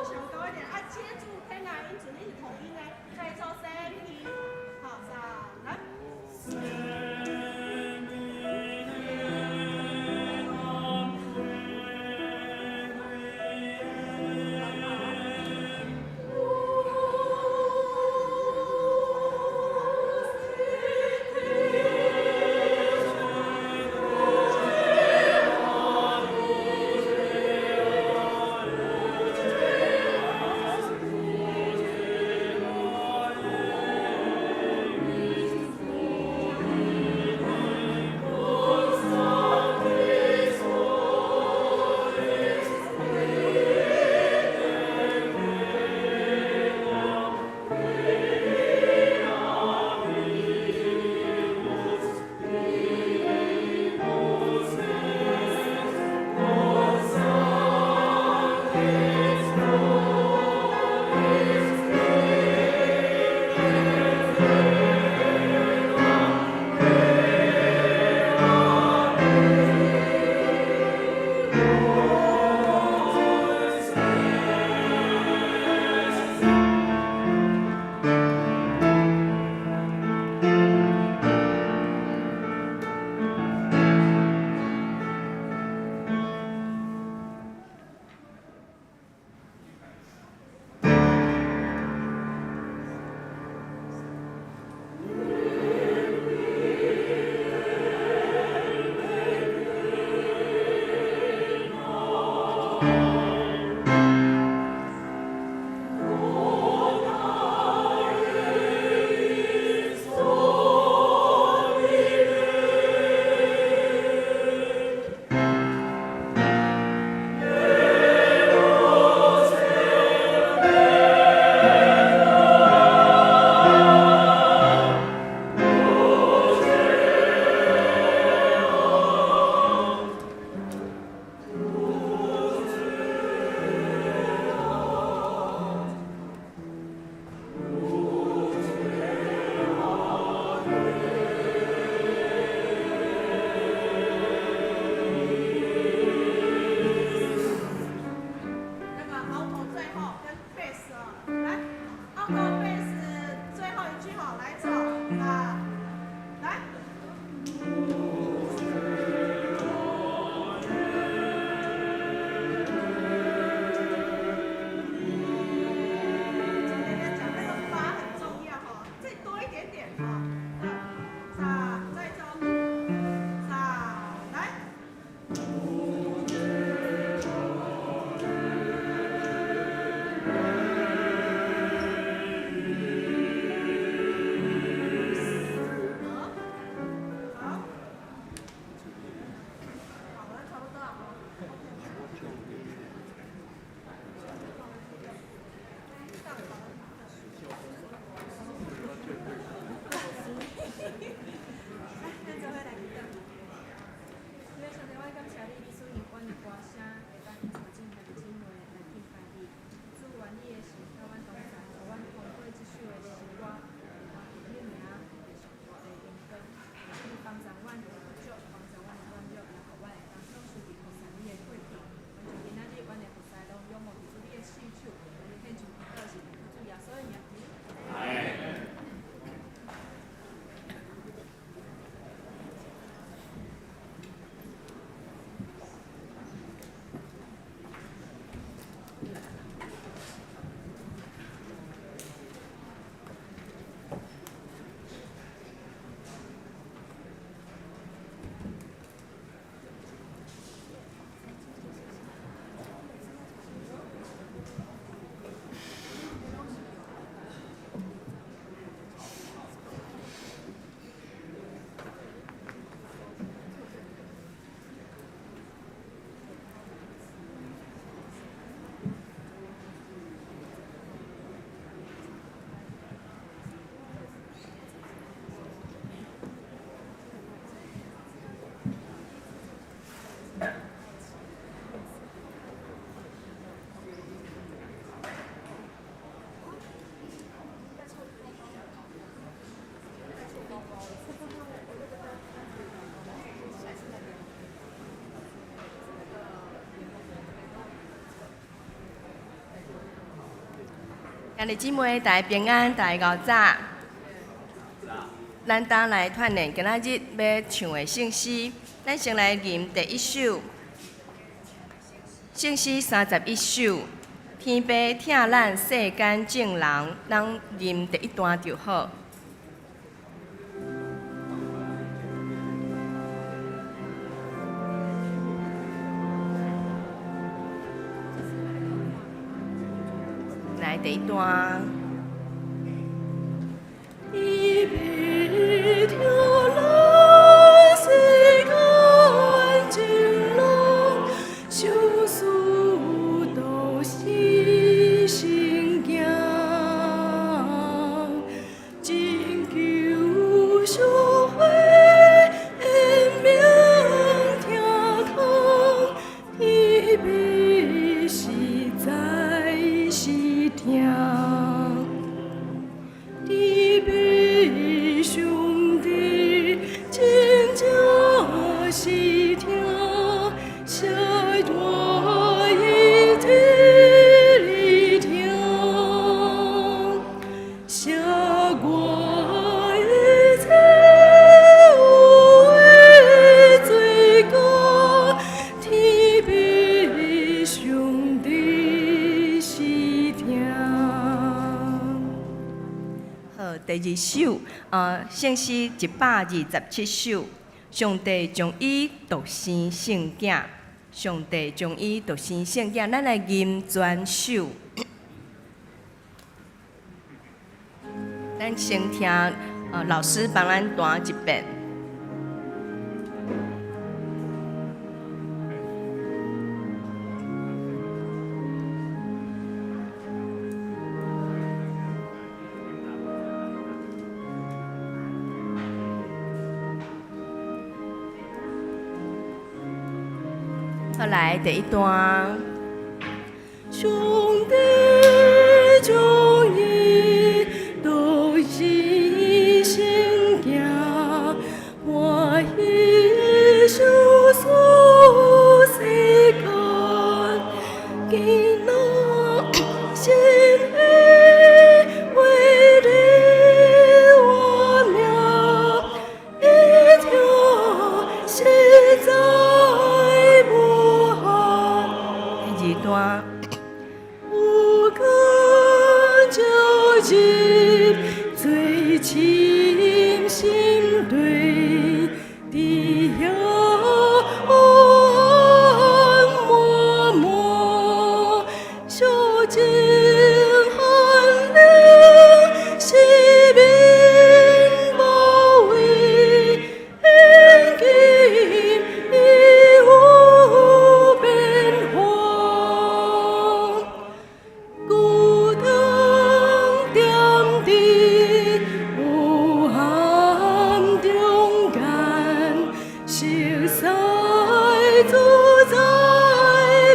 上高一點，啊，接住 tenor 音準，你是同音呢，再做 semi，好，三，來。那個 alto 最後跟 bass 哦，來，alto bass 最後一句哈，來走啊，來。今天在講那個發很重要哈，再多一點點哈，三，再走，三，來。兄弟姊妹，大家平安，大家早。咱今來鍛鍊今仔日欲唱的聖詩，咱先來吟第一首，聖詩31首，天父疼咱世間眾人，咱吟第一段就好。來第一段。天父疼咱世間眾人，相思獨生聖子，拯救社會延命疼痛，天父實在是疼。天父上帝真正是疼，寫我一切的疼，寫我一切有的罪過，天父上帝是疼。好，第二首，聖詩127首，上帝將伊獨生聖子，上帝將伊獨生聖子，咱來吟全首。咱先聽，老師幫咱彈一遍。好，來第一段。上帝將伊獨生聖子，歡喜賞賜世間，囡仔神的話你我命，會聽實在無限。第二段。有光照入最深心底，佇遐黑暗滿滿，寂靜寒冷四面包圍，現今已有變化。孤單踮佇黑暗中間，熟似自在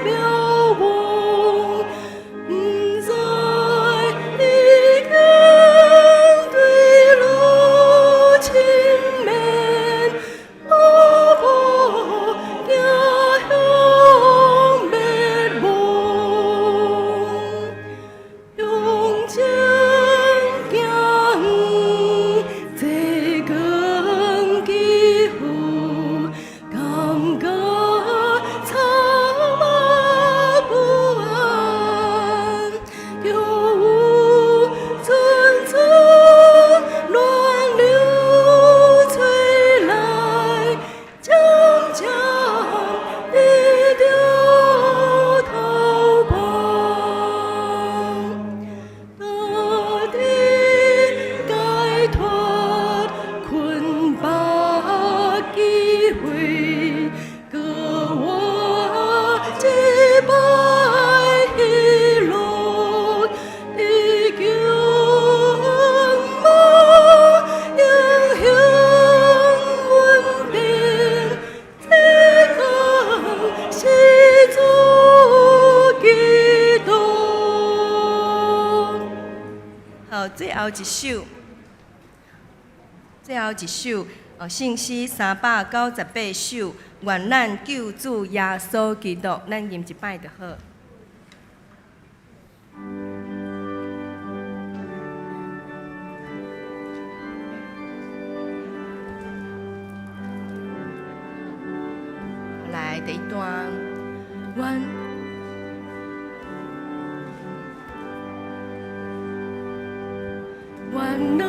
渺茫，毋知已經對路深眠，步步行向滅亡。向前行遠，這光幾乎感覺慘不安，叫有陣陣暖流吹來，漸漸得到逃跑。大地解脫捆綁機會，閣活一擺喜樂，得救恩影響穩定，這光是主基督。好，最後一首，最後一首，聖詩398首，願咱救主耶穌基督，咱吟一擺就好。第一段，阮。願咱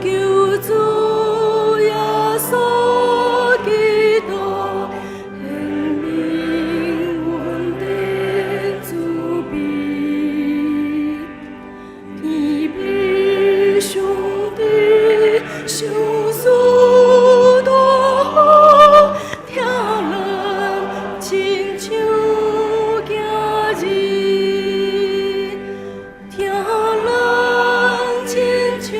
救主耶穌基督顯明恩典慈悲，天父上帝賞賜大福，疼咱親像囝兒，疼咱親像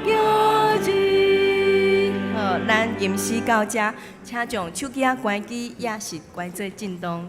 囝兒。好，咱吟詩到這，請將手機仔關機，抑是關做震動。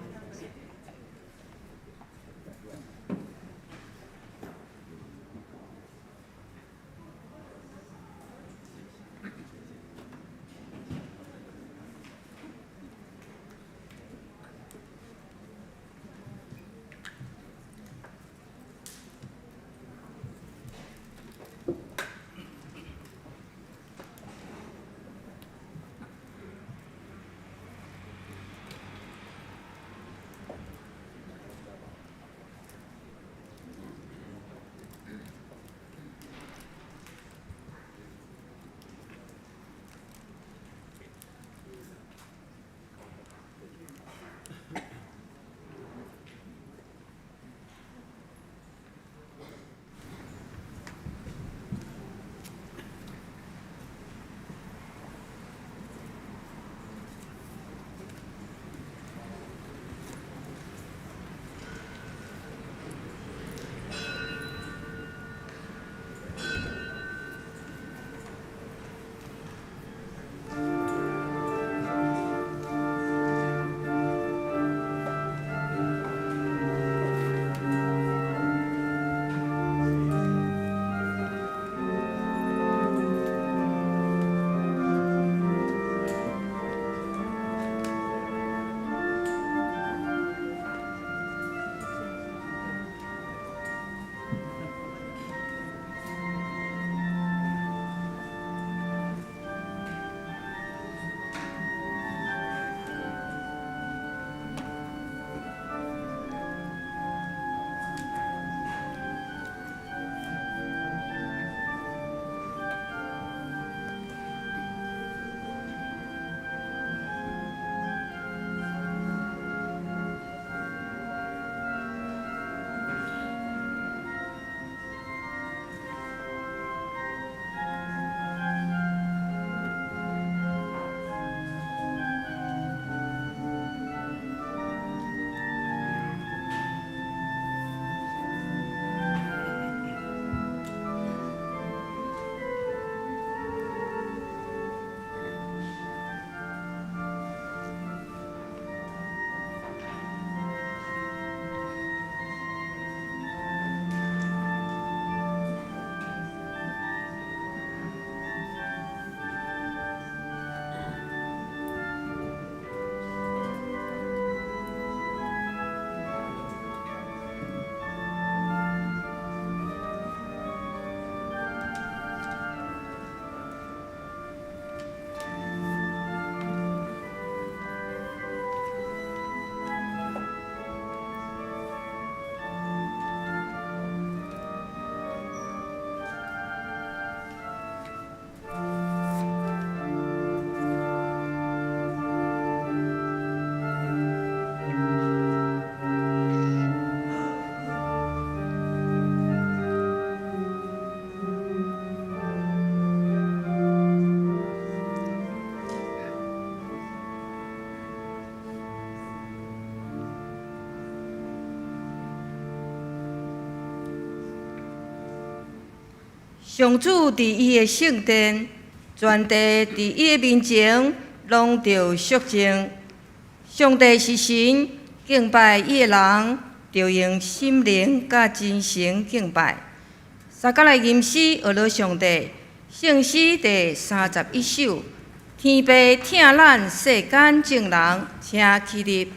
上主佇伊的聖殿，全地佇伊的面前攏著肅靜。上帝是神，敬拜伊的人，著用心靈佮真誠敬拜。大家來吟詩學樂上帝，聖詩第31首。天父疼咱世間眾人，請起立。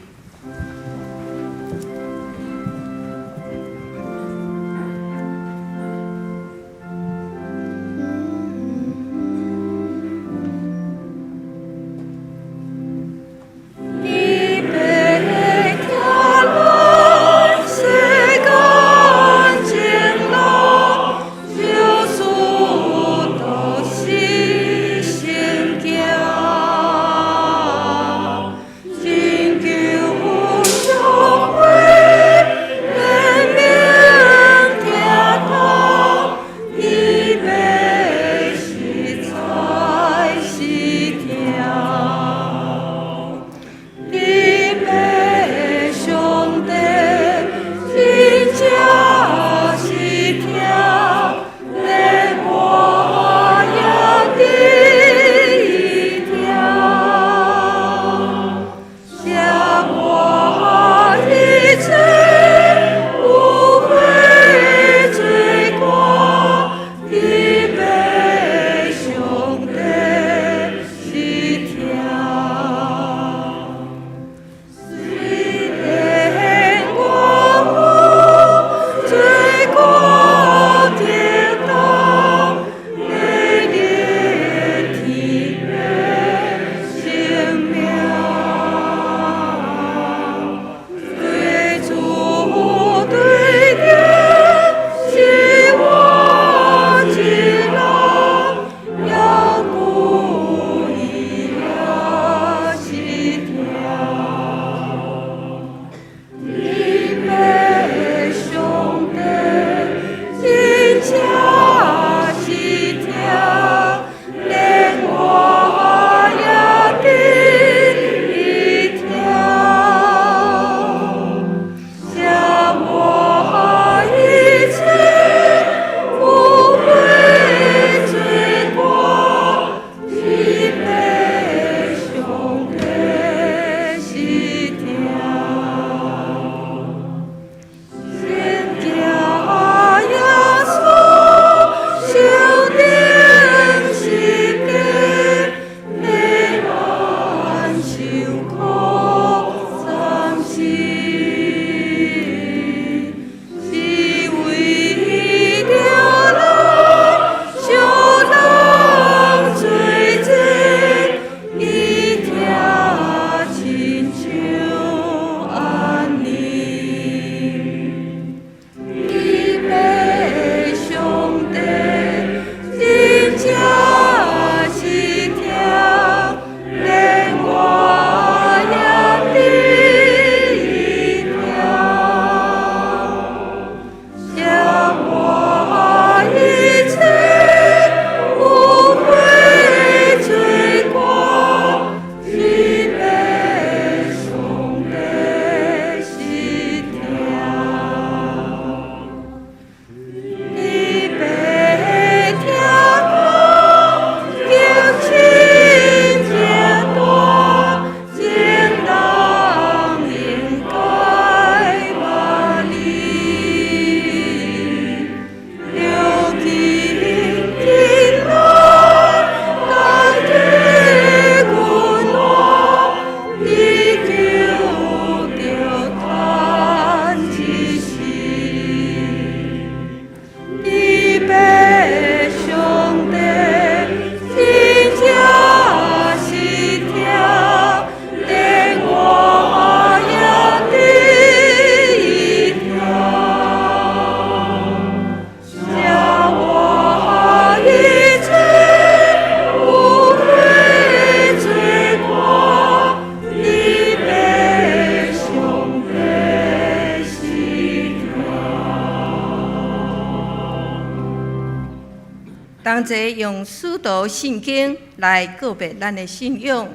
同齊用使徒信經來告白咱的信仰。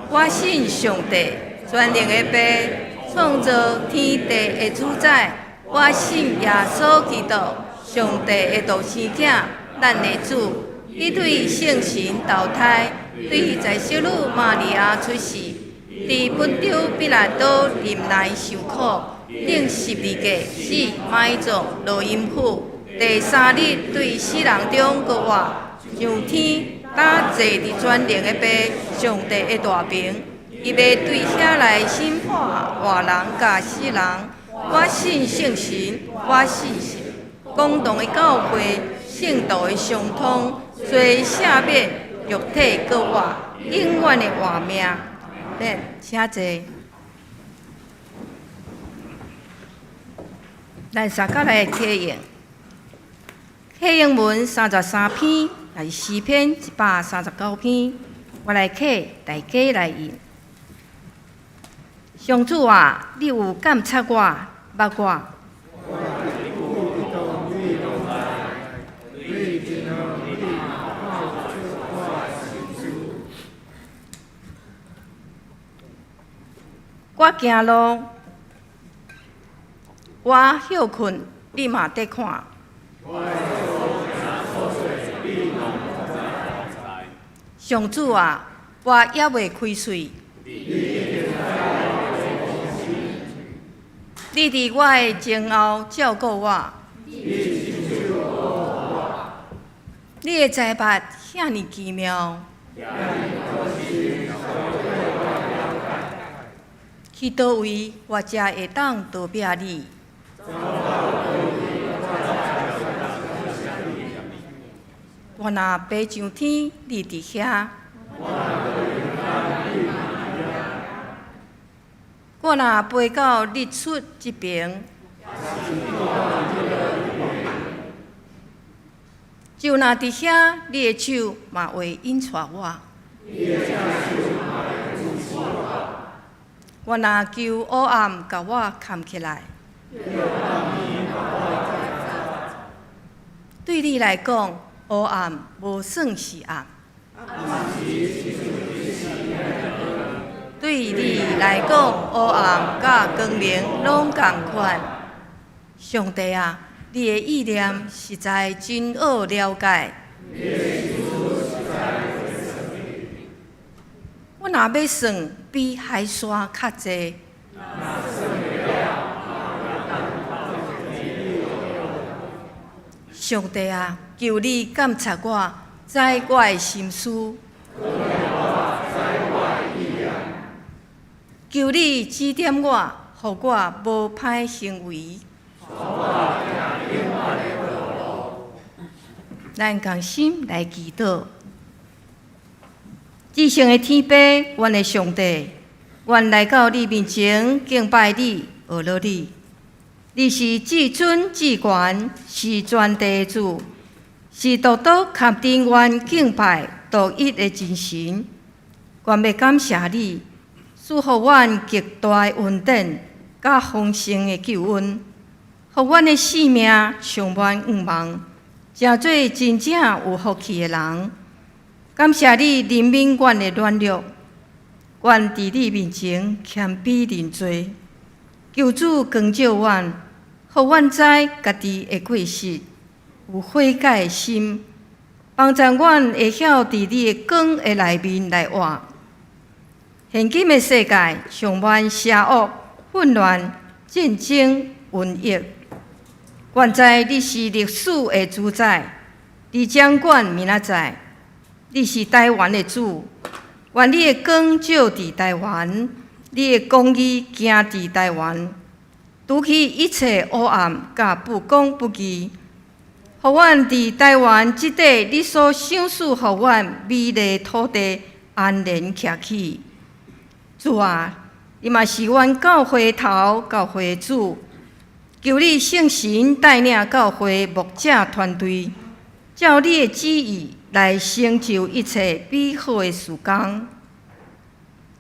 我信上帝，全能的父，創造天地的主宰。我信耶穌基督，上帝的獨生囝，咱的主。伊對聖神投胎，對在聖女瑪利亞出世，佇本丟彼拉多忍耐受苦，釘十字架死埋葬落陰府，第三日對死人中閣活，上天，搭坐佇全能的父上帝的大爿，伊欲對遐來審判活人佮死人。我信聖神，我信公同的教會，聖徒的相通，罪赦免，肉體閣活，永遠的活命。免，請坐。咱三甲來啟應，啟應文33篇，也是詩篇139篇，我來啟，大家來應。上主啊，你有監察我，捌我。我行路，我歇睏，你嘛佇看。上主啊，我猶未開喙。你佇我的前後照顧我。你的才捌遐爾奇妙。去佗位，我才會當逃避你？我若爬上天，你佇遐；我若飛到日出這爿，就若佇遐，你的手嘛會引帶我。我若求黑暗共我崁起來，對你來講，黑暗無算是暗。對你來講，黑暗佮光明攏仝款。上帝啊，你的意念實在真好了解。我若欲算，比海沙較濟。上帝啊，求你監察我，知我的心思。求你指點我，予我無歹行為。咱仝心來祈禱。至聖的天父，阮的上帝，阮來到你面前敬拜你、學樂你。你是至尊至懸，是全地的主，是獨獨堪得阮敬拜獨一的真神。阮欲感謝你，賜予阮極大的恩典，佮豐盛的救恩，予阮的性命充滿向望，成做真正有福氣的人。感謝你憐憫阮的軟弱，阮佇你面前謙卑認罪，求主光照阮，予阮知家己的過失，有悔改的心，幫助阮會曉佇你的光的內面來活。現今的世界充滿邪惡、混亂、戰爭、瘟疫，阮知你是歷史的主宰，你掌管明仔載。你是台灣的主，願你的光照佇台灣，你的公義行佇台灣，除去一切黑暗佮不公不義，予阮佇台灣這塊你所賞賜予阮美麗土地安然徛起。主啊，你嘛是阮教會頭，教會主，求你聖神帶領教會牧者團隊，照你的旨意來成就一切美好的事工。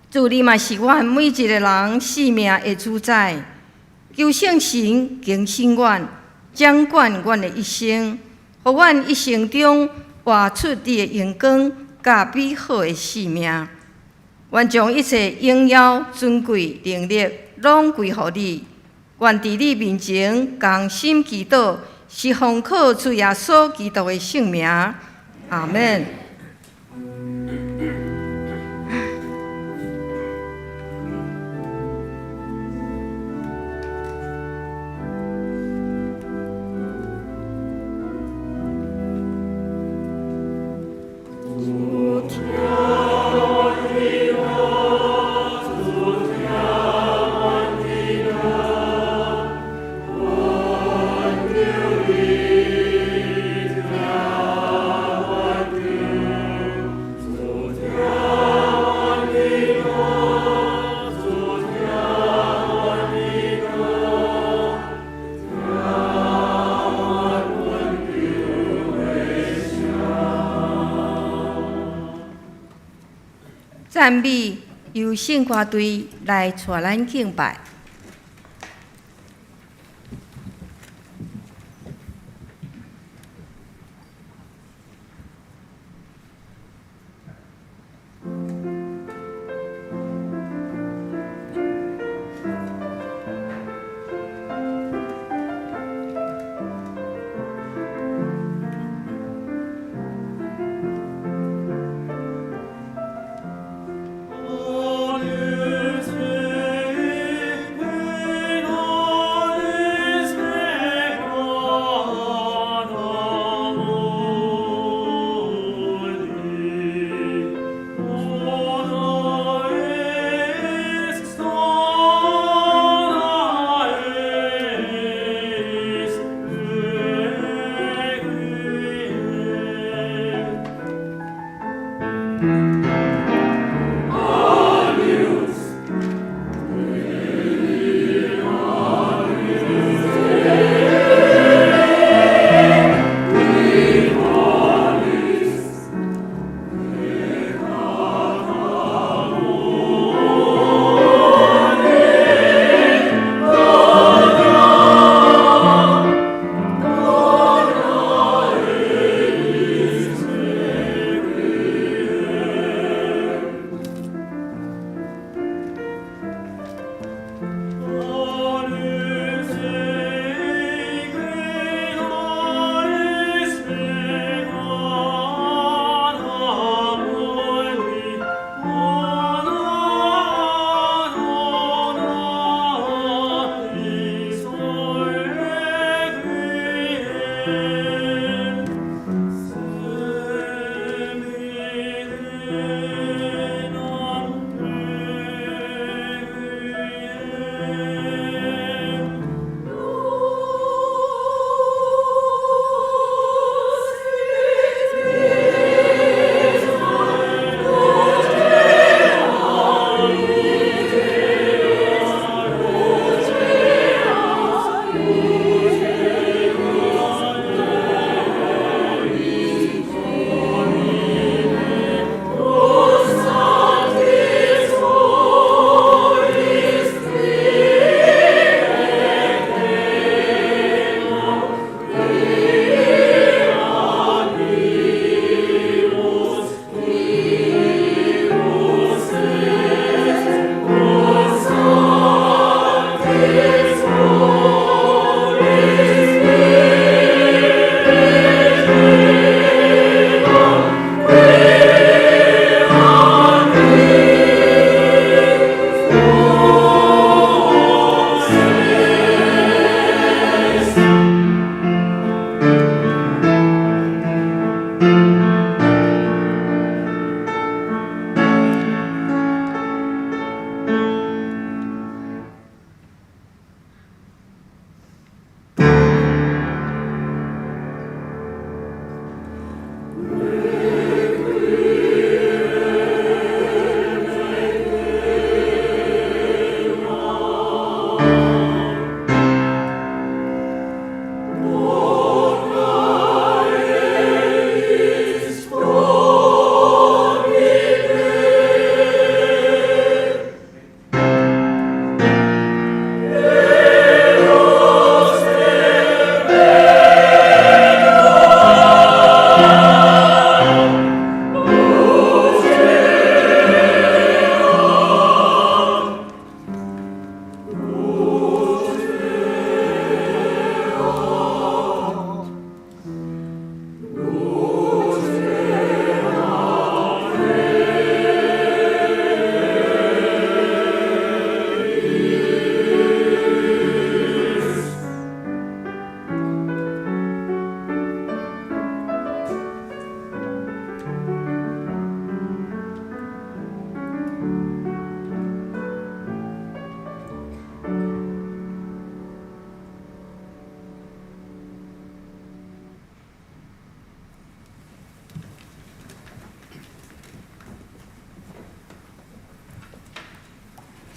主，你嘛是阮每一个人生命的主宰，求聖神更新阮，掌管阮的一生，予予阮一生中活出你的榮光佮美好的生命。願將一切榮耀、尊貴、能力，攏歸予你。願佇你面前仝心祈禱，是奉靠主耶穌基督的聖名。阿門。讚美由聖歌隊來帶咱敬拜。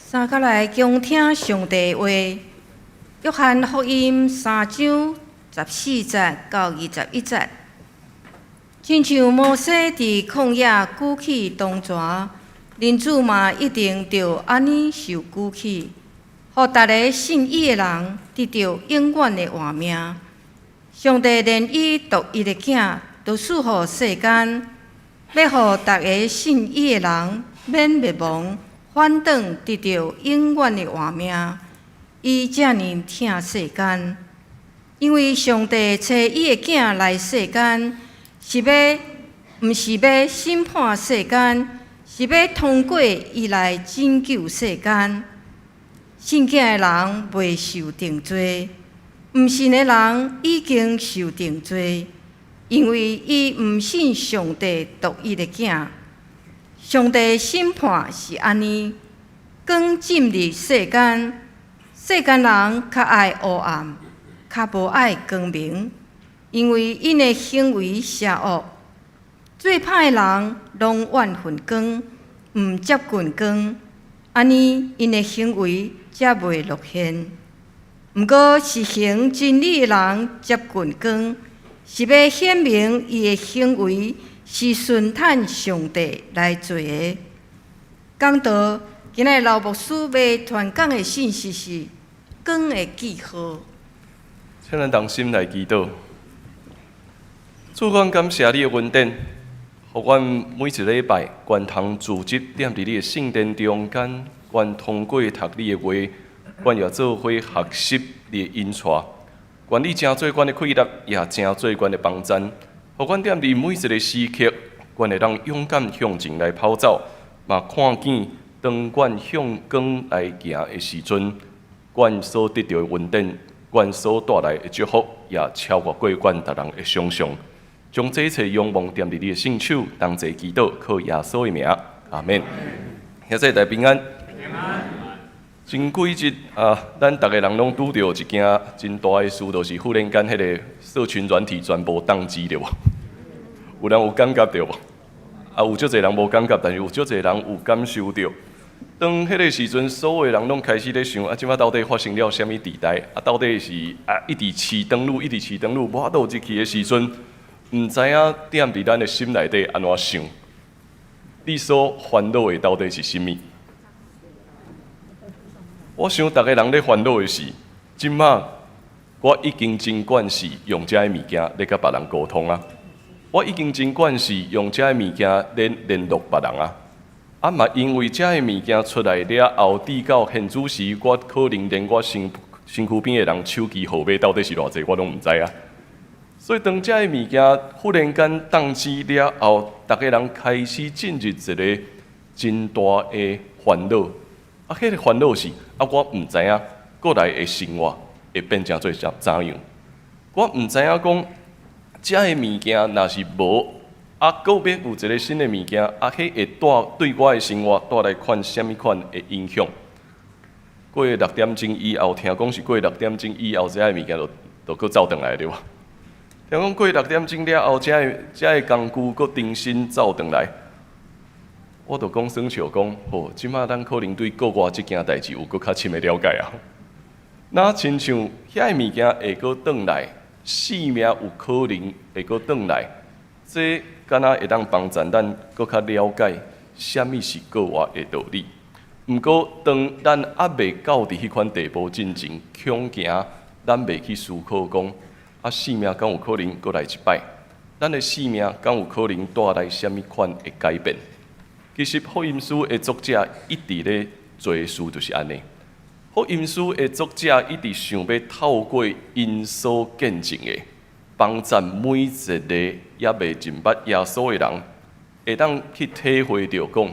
三佮來恭聽上帝話，約翰福音三章十四節到21節。親像摩西佇曠野舉起銅蛇，人子嘛一定著按呢受舉起，予逐个信伊的人得著永遠的活命。上帝連伊獨一的囝都賜予世間，欲予逐个信伊的人免滅亡，反轉得著永遠的活命。伊遮爾疼世間，因為上帝差伊的囝來世間，是欲，毋是欲審判世間，是欲通過伊來拯救世間。信囝的人袂受定罪，毋信的人已經受定罪，因為伊毋信上帝獨一的囝。上帝審判是按呢，光進入世間，世間人較愛黑暗，較無愛光明，因為𪜶的行為邪惡。做歹的人攏怨恨光，毋接近光，按呢𪜶的行為才袂露現。毋過是行真理的人接近光，是欲顯明伊的行為是順趁上帝來做的。講道，今仔日老牧師欲傳講的信息是光的記號。請咱同心來祈禱。主，阮感謝你的恩典，予阮每一禮拜願通聚集踮佇你的聖殿中間，願通過讀你的話，阮也做伙學習你的引帶。願你成做阮的氣力，也成做阮的幫贊，予阮踮佇每一个時刻，阮會當勇敢向前來跑走，嘛看見當阮向光來行的時陣，阮所得著的恩典，阮所帶來的祝福，也超越過阮逐人的想象。將這一切仰望踮佇你的聖手，同齊祈禱，靠耶穌的名，阿們。兄弟大平安。前幾日啊，咱逐个人攏拄著一件真大的事，就是忽然間彼个社群軟體全部當機對無？有人有感覺著無？啊，有足濟人無感覺，但是有足濟人有感受著。當彼个時陣，所有人攏開始咧想，啊，這擺到底發生了啥物代誌？啊，到底是啊，一直試登錄，一直試登錄，無法度入去的時陣，毋知影踮佇咱的心內底按怎想？你所煩惱的到底是啥物？我想逐个人咧煩惱的是，這馬我已經真慣勢用這个物件咧佮別人溝通啊，我已經真慣勢用這个物件咧聯絡別人啊。啊嘛，因為這个物件出來了後，直到現此時，我可能連我身軀邊的人手機號碼到底是偌濟，我攏毋知啊。所以當這个物件忽然間當機了後，逐个人開始進入一个真大的煩惱。啊，彼个煩惱是啊，我毋知影過來的生活會變成做怎樣。我毋知影講，這个物件若是無，啊，閣欲有一个新的物件，啊，彼會帶對我的生活帶來款啥物款的影響？過6點鐘以後，聽講是過六點鐘以後，這个物件就閣走轉來對無？聽講過六點鐘了後，這个工具閣重新走轉來。我就講耍笑講，吼，這馬咱可能對國外這件代誌有閣較深的了解啊。若親像遐个物件會閣轉來，性命有可能會閣轉來，這敢若會當幫助咱閣較了解啥物是過活的道理。毋過，當咱猶未到佇彼款地步進前，恐驚咱袂去思考講，啊，性命敢有可能閣來一擺？咱的性命敢有可能帶來啥物款的改變？其實福音書的作者一直咧做的事就是按呢。福音書的作者一直想欲透過𪜶所見證的，幫助每一个猶未認捌耶穌的人，會當去體會著講，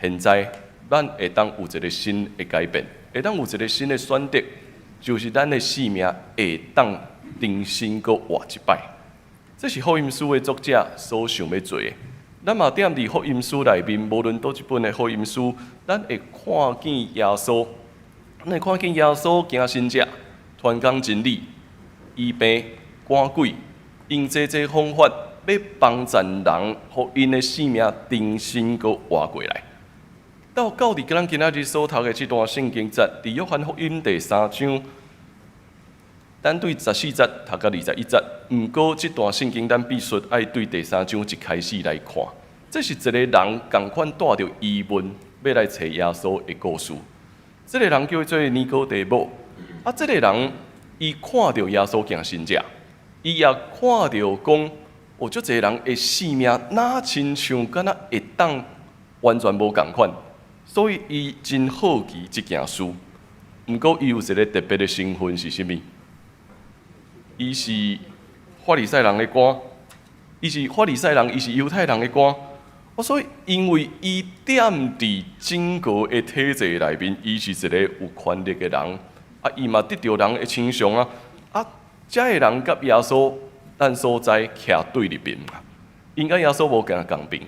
現在咱會當有一个新的改變，會當有一个新的選擇，就是咱的性命會當重新閣活一擺。這是福音書的作者所想欲做的。咱嘛踮佇福音書內面，無論佗一本的福音書，咱會看見耶穌，咱會看見耶穌行神跡、傳講真理、醫病、趕鬼，用這這方法欲幫助人，予𪜶的性命重新閣活過來。到伫咱今仔日所讀的這段聖經節，佇約翰福音第三章，咱對十四節讀到21節。毋過，這段聖經咱必須愛對第三章一開始來看。這是一個人仝款帶著疑問，欲來揣耶穌的故事。這個人叫做尼哥底母。啊，這個人伊看著耶穌行神跡，伊也看著講，有足濟人的性命，若親像敢若會當完全無仝款，所以伊真好奇這件事。毋過，伊有一個特別的身份是啥物？伊是法利賽人的官，伊是法利賽人，伊是猶太人的官。哦，所以因為伊踮佇整個的體制內面，伊是一個有權力的人。啊，伊嘛得著人的欣賞啊！啊，遮的人佮耶穌，咱所知徛對立面嘛。𪜶佮耶穌無仝仝邊。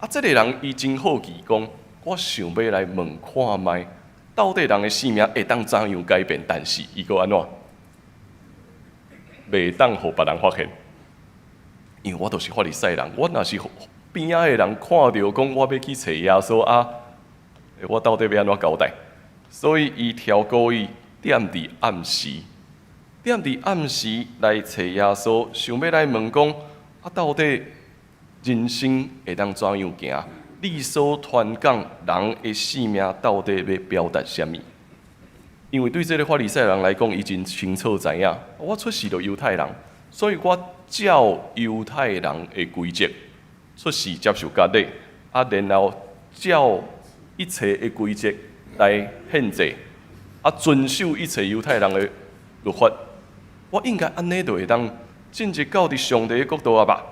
啊，這個人伊真好奇講，我想欲來問看覓，到底人的性命會當怎樣改變？但是伊閣按怎？袂當予別人發現，因為我就是法利賽人，我若是邊仔的人看著講我欲去揣耶穌啊，我到底欲按怎交代？所以伊挑故意踮佇暗時，踮佇暗時來揣耶穌，想欲來問講啊，到底人生會當怎樣行？你所傳講人的性命到底欲表達啥物？因為對這個法利賽人來講，伊真清楚知影，我出世就猶太人，所以我照猶太人的規則出世接受割禮，啊，然後照一切的規則來獻祭，啊，遵守一切猶太人的律法，我應該按呢就會當進入到佇上帝的國度啊吧？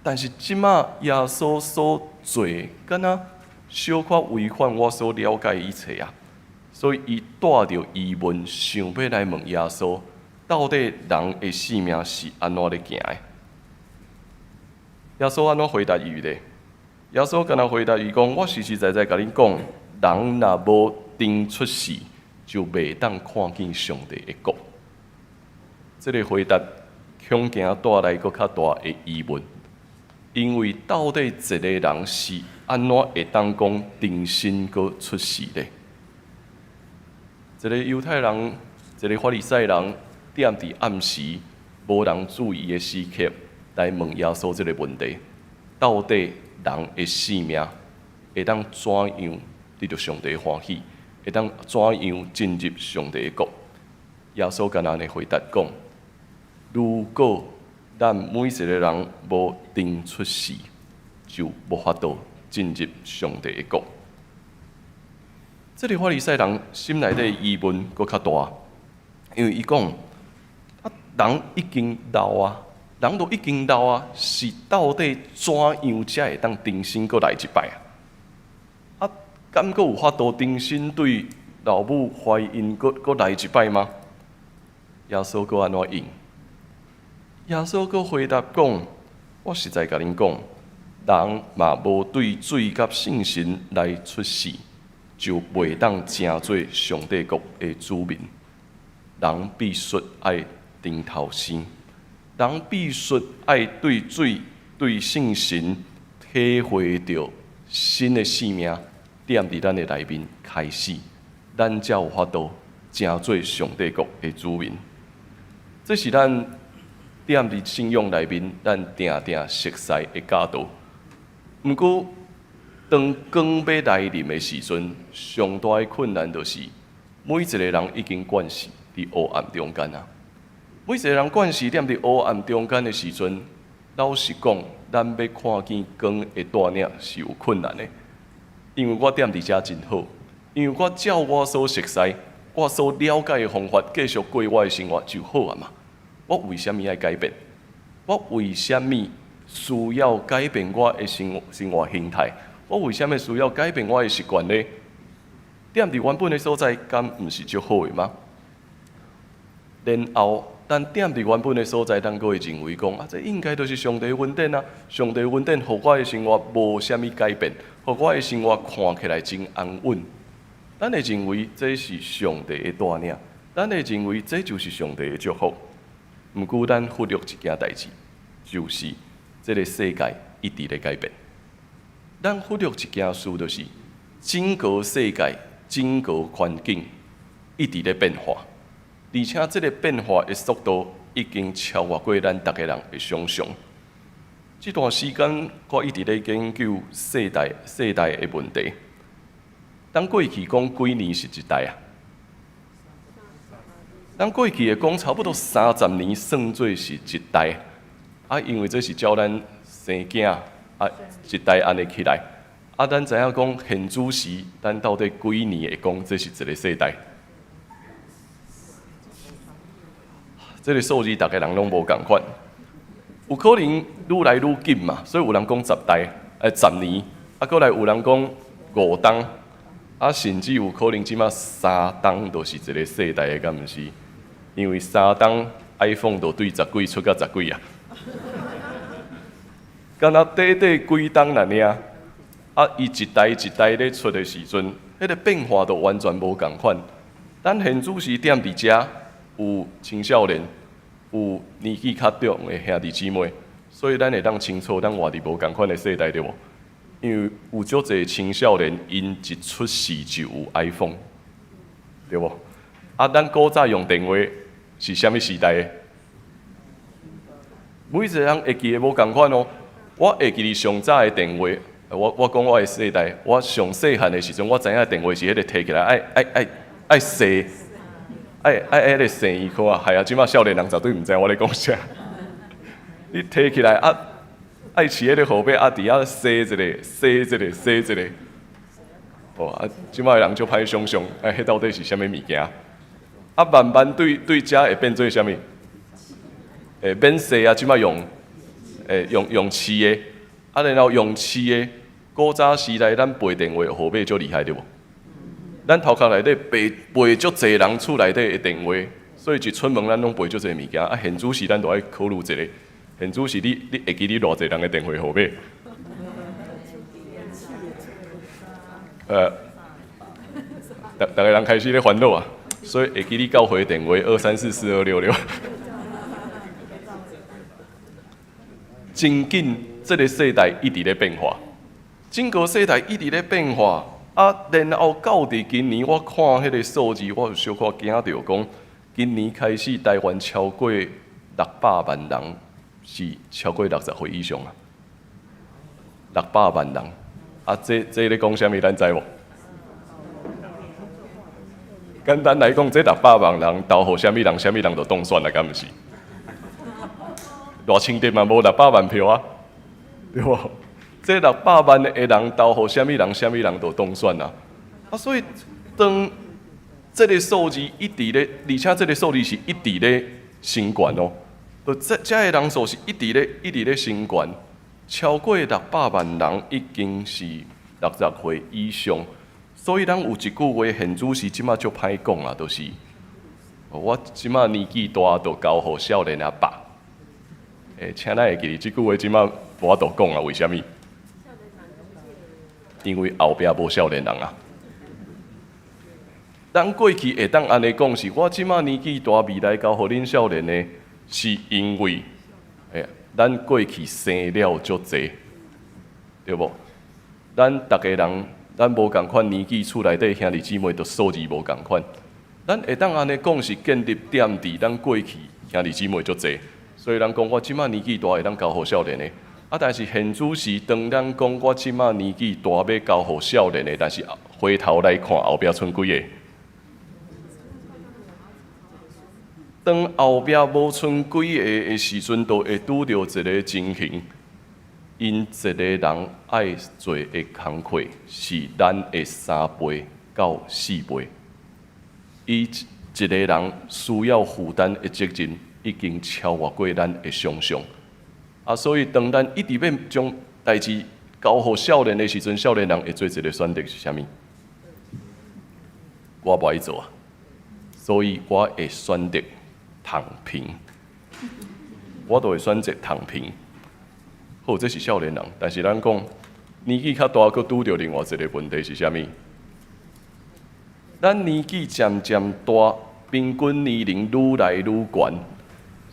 但是這馬耶穌所做，敢若小可違反我所了解的一切啊！所以伊帶著疑問，想欲來問耶穌，到底人的性命是按怎咧行的？耶穌按怎回答伊咧？耶穌敢若回答伊講：我實實在在共恁講，人若無重出世，就袂當看見上帝的國。這個回答恐驚帶來閣較大的疑問，因為到底一個人是按怎會當講重新閣出世咧？一個猶太人，一個法利賽人，踮佇暗時無人注意的時刻，來問耶穌這個問題：到底人的性命會當怎樣得著上帝歡喜？會當怎樣進入上帝的國？耶穌敢若按呢回答講：如果咱每一個人無重出世，就無法度進入上帝的國。這個法利賽人心內底疑問閣較大，因為伊講啊，人已經老啊，人都已經老啊，是到底怎樣才會當重新閣來一擺啊？啊，敢閣有法度重新對老母懷孕閣閣來一擺嗎？耶穌閣按怎應？耶穌閣回答講：我實在共恁講，人若無對水佮聖神來出世，就袂當成做上帝國的子民。人必須愛重頭生，人必須愛對水、對聖神體會著新的生命，踮佇咱的內面開始，咱才有法度成做上帝國的子民。這是咱踮佇信仰內面，咱定定熟似的教導。毋過，當光欲來臨的時陣，上大的困難就是每一個人已經慣勢佇黑暗中間啊。每一個人慣勢踮佇黑暗中間的時陣，老實講，咱欲看見光的帶領是有困難的。因為我踮佇遮真好，因為我照我所熟似、我所了解的方法繼續過我的生活就好啊嘛。我為啥物愛改變？我為啥物需要改變我的生活形態？我為啥物需要改變我的習慣呢？踮佇原本的所在，敢毋是足好的嗎？然後，咱踮佇原本的所在，咱閣會認為講啊，這應該就是上帝恩典啊！上帝恩典，予我的生活無啥物改變，予我的生活看起來真安穩。咱會認為這是上帝的帶領，咱會認為這就是上帝的祝福。毋過，咱忽略一件代誌，就是這個世界一直咧改變。咱忽略一件事，就是整個世界、整個環境一直咧變化，而且這个變化的速度已經超越過咱逐个人的想象。這段時間，我一直咧研究世代、世代的問題。咱過去講幾年是一代啊？咱過去會講差不多30年算做是一代。啊，因為這是照咱生囝啊一代按呢起來。啊，咱知影講現主時，咱到底幾年會講這是一个世代？這个數字逐个人攏無仝款，有可能愈來愈緊嘛，所以有人講10代，10年，啊，閣來有人講5冬，啊，甚至有可能這馬3冬就是一个世代的，敢毋是？因為3冬 iPhone 就對十幾出到十幾啊，敢若短短幾冬爾，啊，伊一代一代咧出的時陣，彼个變化就完全無仝款。咱現主時踮佇遮有青少年，有年紀較長的兄弟姊妹，所以咱會當清楚，咱活佇無仝款的世代對無？因為有足濟青少年，𪜶一出世就有 iPhone，對無？啊，咱古早用電話是啥物時代的？每一个人會記的無仝款哦。我會記得上早的電話，我講我的世代，我上細漢的時陣，我知影電話是彼个提起來愛愛愛愛踅，愛愛彼个踅伊箍啊，係啊，這馬少年人絕對毋知我咧講啥。你提起來啊，愛飼彼个號碼啊，佇遐踅一个，踅一个，踅一个。哦啊，這馬的人足歹想象，哎，彼到底是啥物物件？啊，慢慢對對遮會變做啥物？會免踅啊，這馬用，會用用飼的，啊，然後用飼的。古早時代，咱撥電話號碼足厲害對無？咱頭殼內底背背足濟人厝內底的電話，所以一出門咱攏背足濟物件。啊，現主時咱都愛考慮一下，現主時你你會記你偌濟人的電話號碼？逐逐个人開始咧煩惱啊，所以會記你教會電話2344266。真緊，這个世代一直咧變化。整個世代一直咧變化，啊，然後到佇今年，我看彼个數字，我有小可驚著講，今年開始台灣超過600萬人是超過60歲以上啊，600萬人，啊，這這咧講啥物？咱知無？簡單來講，這六百萬人投予啥物人，啥物人就當選啊，敢毋是？賴清德嘛無六百萬票啊，對無？這六百萬的人投予啥物人，啥物人就當選啊！啊，所以當這个數字一直咧，而且這个數字是一直咧升懸哦。就這這个人數是一直咧，一直咧升懸，超過六百萬人已經是60歲以上。所以咱有一句話，現主時這馬足歹講啊，就是我這馬年紀大，就交予少年仔吧。欸，請咱會記得這句話，這馬無法度講啊，為啥物？因為後壁無少年人啊。咱過去會當按呢講，是我這馬年紀大，未來交予恁少年的，是因為，欸，咱過去生了足濟，對無？咱逐个人，咱無仝款年紀，厝內底兄弟姊妹都數字無仝款。咱會當按呢講，是建立踮佇咱過去兄弟姊妹足濟，所以咱講我這馬年紀大，會當交予少年的。啊！但是現主時，當咱講我這馬年紀大，欲交予少年的，但是回頭來看後壁賰幾个？當後壁無賰幾个的時陣，就會拄著一个情形，𪜶一个人愛做的工課是咱的3倍到4倍。伊一个人需要負擔的責任，已經超越過咱的想象。啊，所以當咱一直欲將代誌交予少年的時陣，少年人會做一个選擇是啥物？我無愛做啊，所以我會選擇躺平。我都會選擇躺平。好，這是少年人，但是咱講年紀較大，閣拄著另外一个問題是啥物？咱年紀漸漸大，平均年齡愈來愈懸。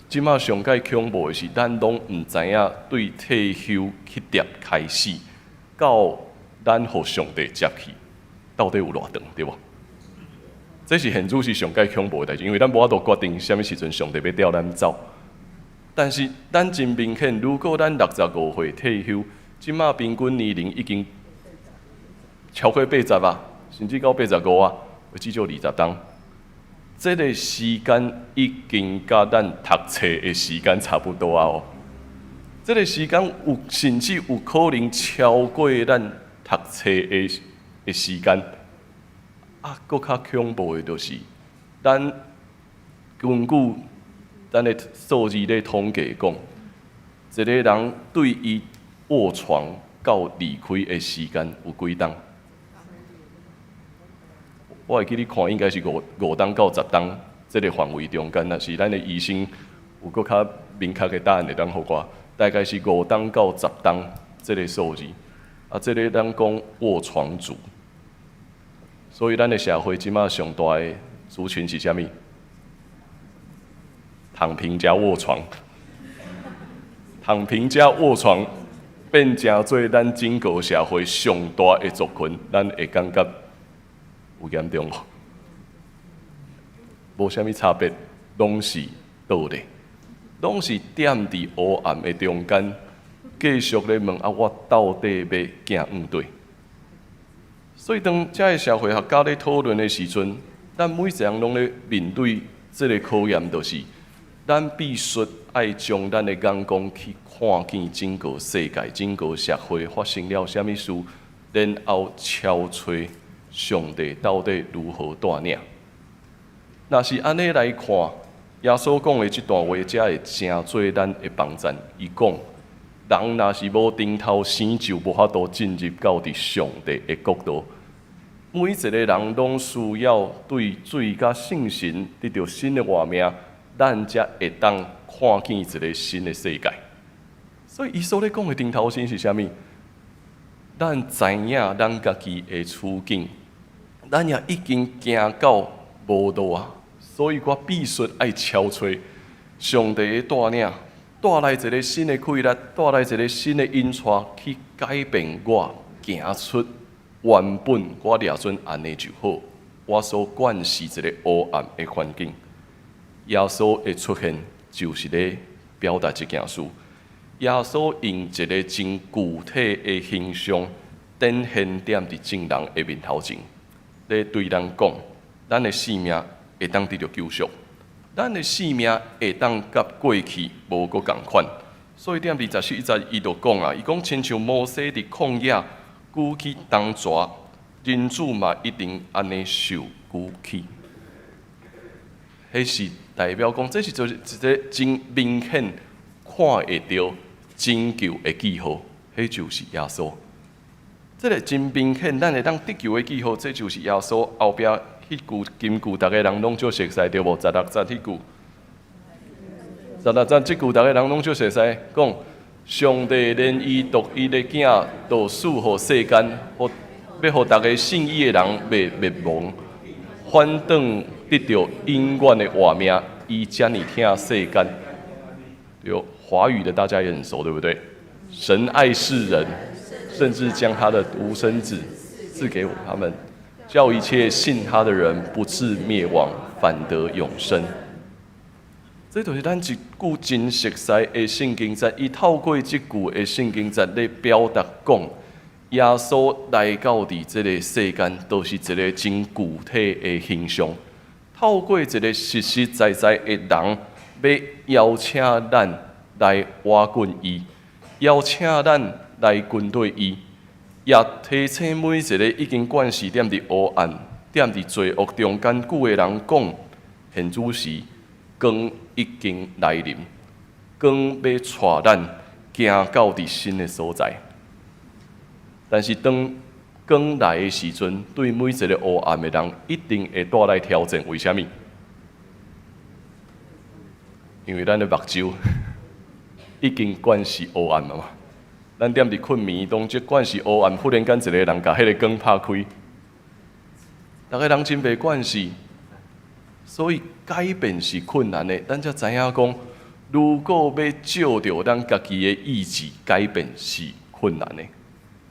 這馬上蓋恐怖的是，咱攏毋知影對退休彼粒開始，到咱予上帝接去，到底有偌長，對無？這是現主時上蓋恐怖的代誌，因為咱無法度決定啥物時陣上帝欲調咱走。但是咱真明顯，如果咱65歲退休，這馬平均年齡已經超過八十啊，甚至到85啊，至少20冬。這個時間已經佮咱讀冊的時間差不多啊！哦，這個時間有甚至有可能超過咱讀冊的時間。啊，閣較恐怖的就是，咱根據咱的數字咧統計講，一個人對伊臥床到離開的時間有幾冬？我會記你看，應該是5冬到10冬這個範圍中間，若是咱的醫生有閣較明確的答案會當予我，大概是五冬到十冬這個數字。啊，這個咱講臥床族。所以，咱的社會這馬上大的族群是啥物？躺平加臥床，躺平加臥床變成做咱整個社會上大的族群，咱會感覺有嚴重無？無啥物差別，攏是倒咧，攏是踮佇黑暗的中間，繼續咧問啊，我到底欲行向佗？所以，當這个社會學家咧討論的時陣，咱每一個人攏咧面對這个考驗，就是咱必須愛將咱的眼光去看見整個世界、整個社會發生了啥物事，然後敲揣上帝到底如何帶領。若是按呢來看，耶穌講的這段話，才會成做咱的幫贊。伊講，人若是無重頭生，就無法度進入到佇上帝的國度。每一個人攏需要對水佮聖神得著新的活命，咱才會當看見一個新的世界。所以，伊所咧講的重頭生是啥物？咱知影咱家己的處境，咱也已經行到無路啊，所以我必須愛敲揣上帝的帶領，帶來一個新的氣力，帶來一個新的引帶，去改變我行出原本我掠準按呢就好，我所慣勢一個黑暗的環境。耶穌的出現就是咧表達這件事。耶穌用一個真具體的形象，展現踮佇眾人的面頭前，咧對咱講，咱的性命會當得著救贖，咱的性命會當佮過去無閣仝款。所以踮27節，伊就講啊，伊講親像摩西佇曠野舉起銅蛇，人子嘛一定按呢受舉起。彼是代表講，這是就是一個真明顯看會著拯救的記號，彼就是耶穌。這個真明顯，咱會當得救的記號，這就是耶穌後壁彼句金句，逐个人攏足熟悉對無？十六節彼句，十六節這句，逐个人攏足熟悉，講上帝連伊獨一的囝都賜予世間，予欲予逐个信伊的人袂滅亡，反轉得著永遠的活命。伊遮爾疼世間，有華語的大家也很熟，對不對？神愛世人，甚至將他的獨生子賜給他們，叫一切信他的人不至滅亡，反得永生。這就是咱一句真熟悉的聖經節，伊透過這句的聖經節咧表達講，耶穌來到佇這个世間，都是一個真具體的形象。透過一個實實在在的人，欲邀請咱來倚近伊，邀請咱來跟隨伊，也提醒每一個已經慣勢踮佇黑暗、踮佇罪惡中間久的人講：現此時光已經來臨，光欲帶咱行到佇新的所在。但是當光來的時陣，對每一個黑暗的人，一定會帶來挑戰。為啥物？因為咱的目睭已經慣勢黑暗了嘛。咱踮佇睏眠當中慣勢黑暗，忽然間一個人共彼个光拍開，逐个人真袂慣勢，所以改變是困難的。咱才知影講，如果欲照著咱家己的意志改變是困難的。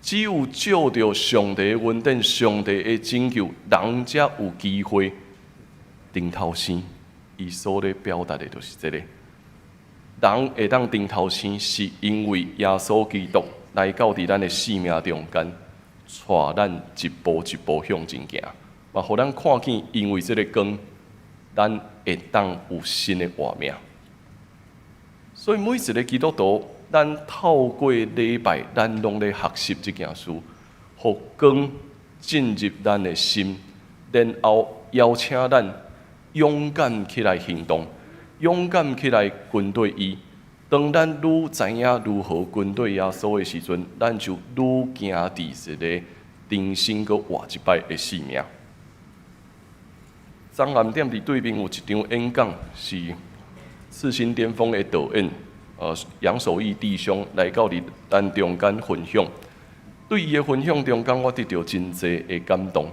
只有藉著上帝的恩典、上帝的拯救，人才有機會重頭生。伊所咧表達的就是這個。人會當重頭生，是因為耶穌基督來到佇咱的生命中間，帶咱一步一步向前行，嘛，予咱看見，因為這個光，咱會當有新的活命。所以每一個基督徒，咱透過禮拜，咱攏咧學習這件事，予光進入咱的心，然後邀請咱勇敢起來行動，勇敢起來跟隨伊。當咱愈知影如何跟隨耶穌的時陣，咱就愈行佇一個重新閣活一擺的生命。昨暗點佇對面有一場演講，是赤心巔峰的導演，楊守義弟兄來到佇咱中間分享。對伊的分享中間，我得著真濟的感動，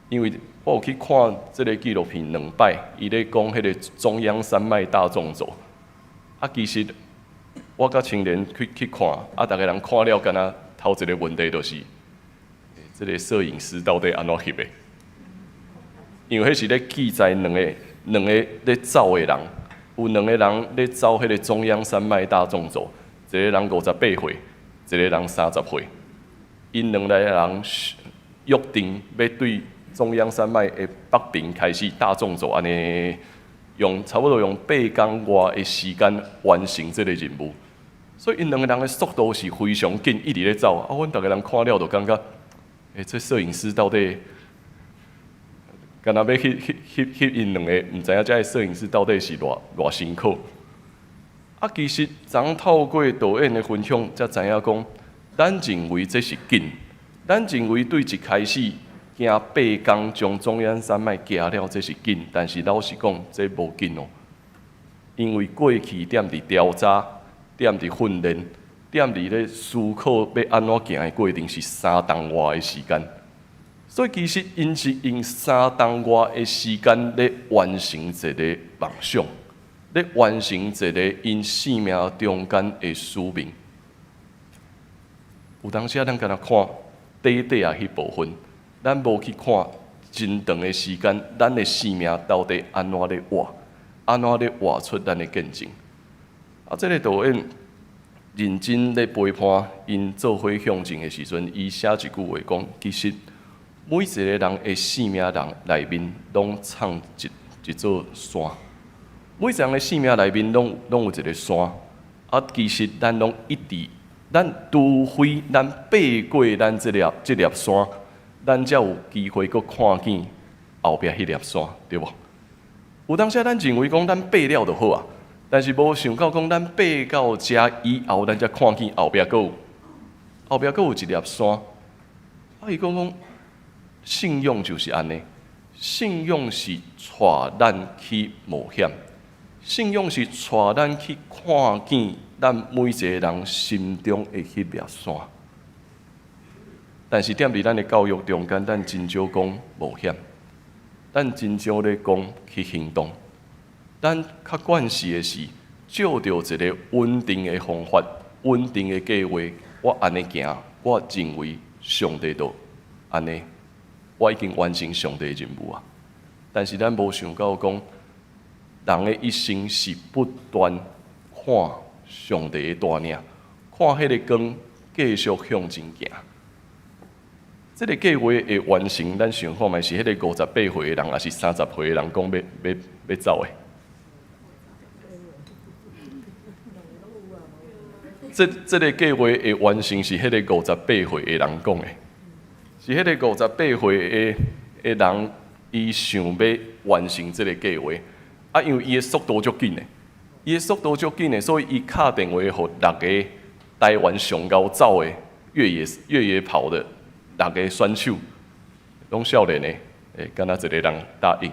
因為我有去看這個紀錄片兩擺，伊咧講彼個中央山脈大縱走。啊，其實我佮青年去看，啊，逐个人看了，敢若頭一個問題就是，這個攝影師到底按怎翕的？因為彼是咧記載兩個咧走的人，有兩個人咧走彼個中央山脈大縱走，一個人58歲，一個人30歲。𪜶兩个人約定欲對中央山脈的北邊開始大縱走，按呢用差不多用8工外的時間完成這個任務。所以𪜶兩個人的速度是非常緊，一直咧走。啊，阮逐个人看了就感覺，欸，這攝影師到底，敢若欲翕翕翕翕𪜶兩個，毋知影這个攝影師到底是偌偌辛苦。啊，其實昨透過導演的分享，才知影講，咱認為這是緊，咱認為對一開始行8工將中央山脈行了，這是緊，但是老實講，這無緊哦。因為過去踮佇調查、踮佇訓練、踮佇咧思考欲按怎行的過程是3冬外的時間，所以其實𪜶是用3冬外的時間咧完成一個夢想，咧完成一個𪜶生命中間的使命。有當時啊，咱干焦看短短仔彼部分，咱無去看真長的時間，咱的生命到底按怎咧活，按怎咧活出咱的見證。啊，這個導演認真咧陪伴𪜶做伙向前的時陣，伊寫一句話講：其實每一個人的生命人內面，攏藏一座山。每一個人的生命內面，攏有一個山。啊，其實咱攏一直，咱除非咱爬過咱這粒山，咱才有機會閣看見後壁彼粒山，對無？有當時咱認為講咱爬了就好啊，但是無想到講咱爬到遮以後，咱才看見後壁閣有一粒山。啊，伊講講信仰就是按呢，信仰是帶咱去冒險，信仰是帶咱去看見咱每一個人心中的彼粒山。但是踮佇咱的教育中間，咱真少講冒險，咱真少咧講去行動。咱較慣勢的是，藉著一個穩定的方法、穩定的計劃，我按呢行，我認為上帝就按呢，我已經完成上帝的任務啊。但是咱無想到講，人的一生是不斷看上帝的帶領，看彼个光繼續向前行。這個計劃的完成，咱想看覓是彼个58歲的人，抑是30歲的人講欲走的？這个計劃的完成是彼个58歲的人講的，是彼个58歲的人，伊想欲完成這个計劃。啊，因為伊的速度足緊的，伊的速度足緊的，所以伊敲電話予六個台灣上𠢕走的越野跑的六個選手，攏少年的，欸，敢若一个人答應，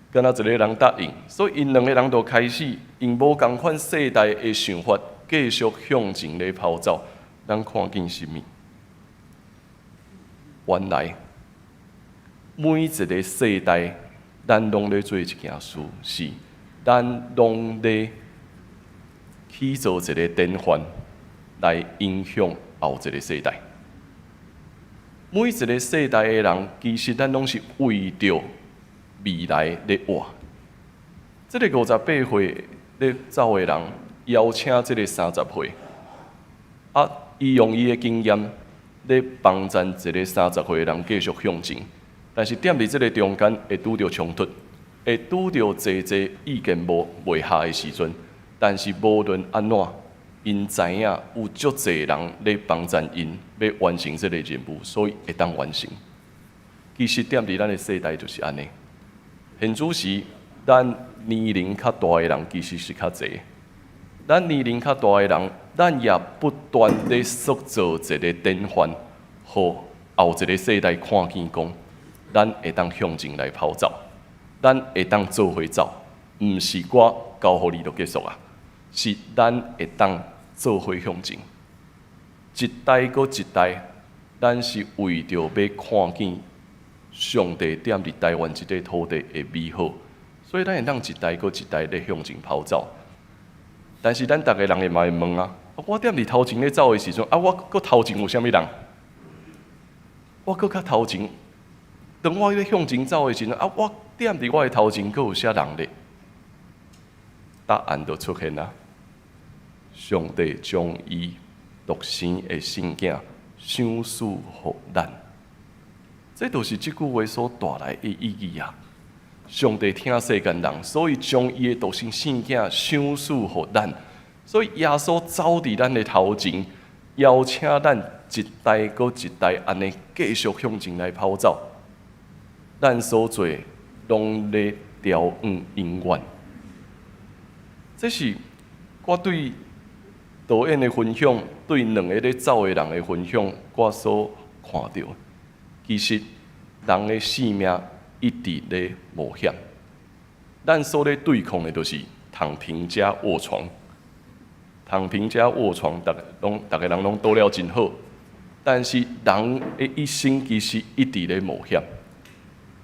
敢若一個人答應，所以𪜶兩个人就開始用無仝款世代的想法，繼續向前咧跑走。咱看見啥物？原來每一个世代，咱攏咧做一件事，是咱攏咧去做一个典範，來影響後一個世代。每一個世代的人，其實咱攏是為著未來咧活。這個58歲咧走的人，邀請這個30歲，啊，伊用伊的經驗咧幫贊一個三十歲的人繼續向前。但是踮佇這個中間會拄著衝突，會拄著濟濟意見無袂合的時陣。但是無論按怎，𪜶知影有足濟人咧幫贊𪜶，欲完成這個任務，所以會當完成。其實踮佇咱的世代就是按呢。現此時，咱年齡較大的人其實是較濟。咱年齡較大的人，咱也不斷咧塑造一個典範，予後一個世代看見講，咱會當向前來跑走，咱會當做伙走，毋是我交予你就結束啊，是咱會當做伙向前。一代閣一代，咱是為著欲看見上帝踮佇台灣這塊土地的美好，所以咱會當一代閣一代咧向前跑走。但是咱逐个人會嘛會問啊，我踮佇頭前咧走的時陣，啊，我閣頭前有啥物人？我閣較頭前，當我咧向前走的時陣，啊，我踮佇我的頭前閣有啥人咧？答案就出現啦。上帝將伊獨生的聖囝賞賜予咱，這就是這句話所帶來的意義啊！上帝疼世間人，所以將伊的獨生聖囝賞賜予咱。所以耶穌走佇咱的頭前，邀請咱一代閣一代按呢繼續向前來跑走。咱所做攏咧調往永遠。這是我對導演的分享，對兩个咧走的人的分享，我所看著。其實人的性命一直咧冒險，咱所咧對抗的，就是躺平加臥床。躺平加臥床，逐个人攏倒了真好。但是人的一生其實一直咧冒險，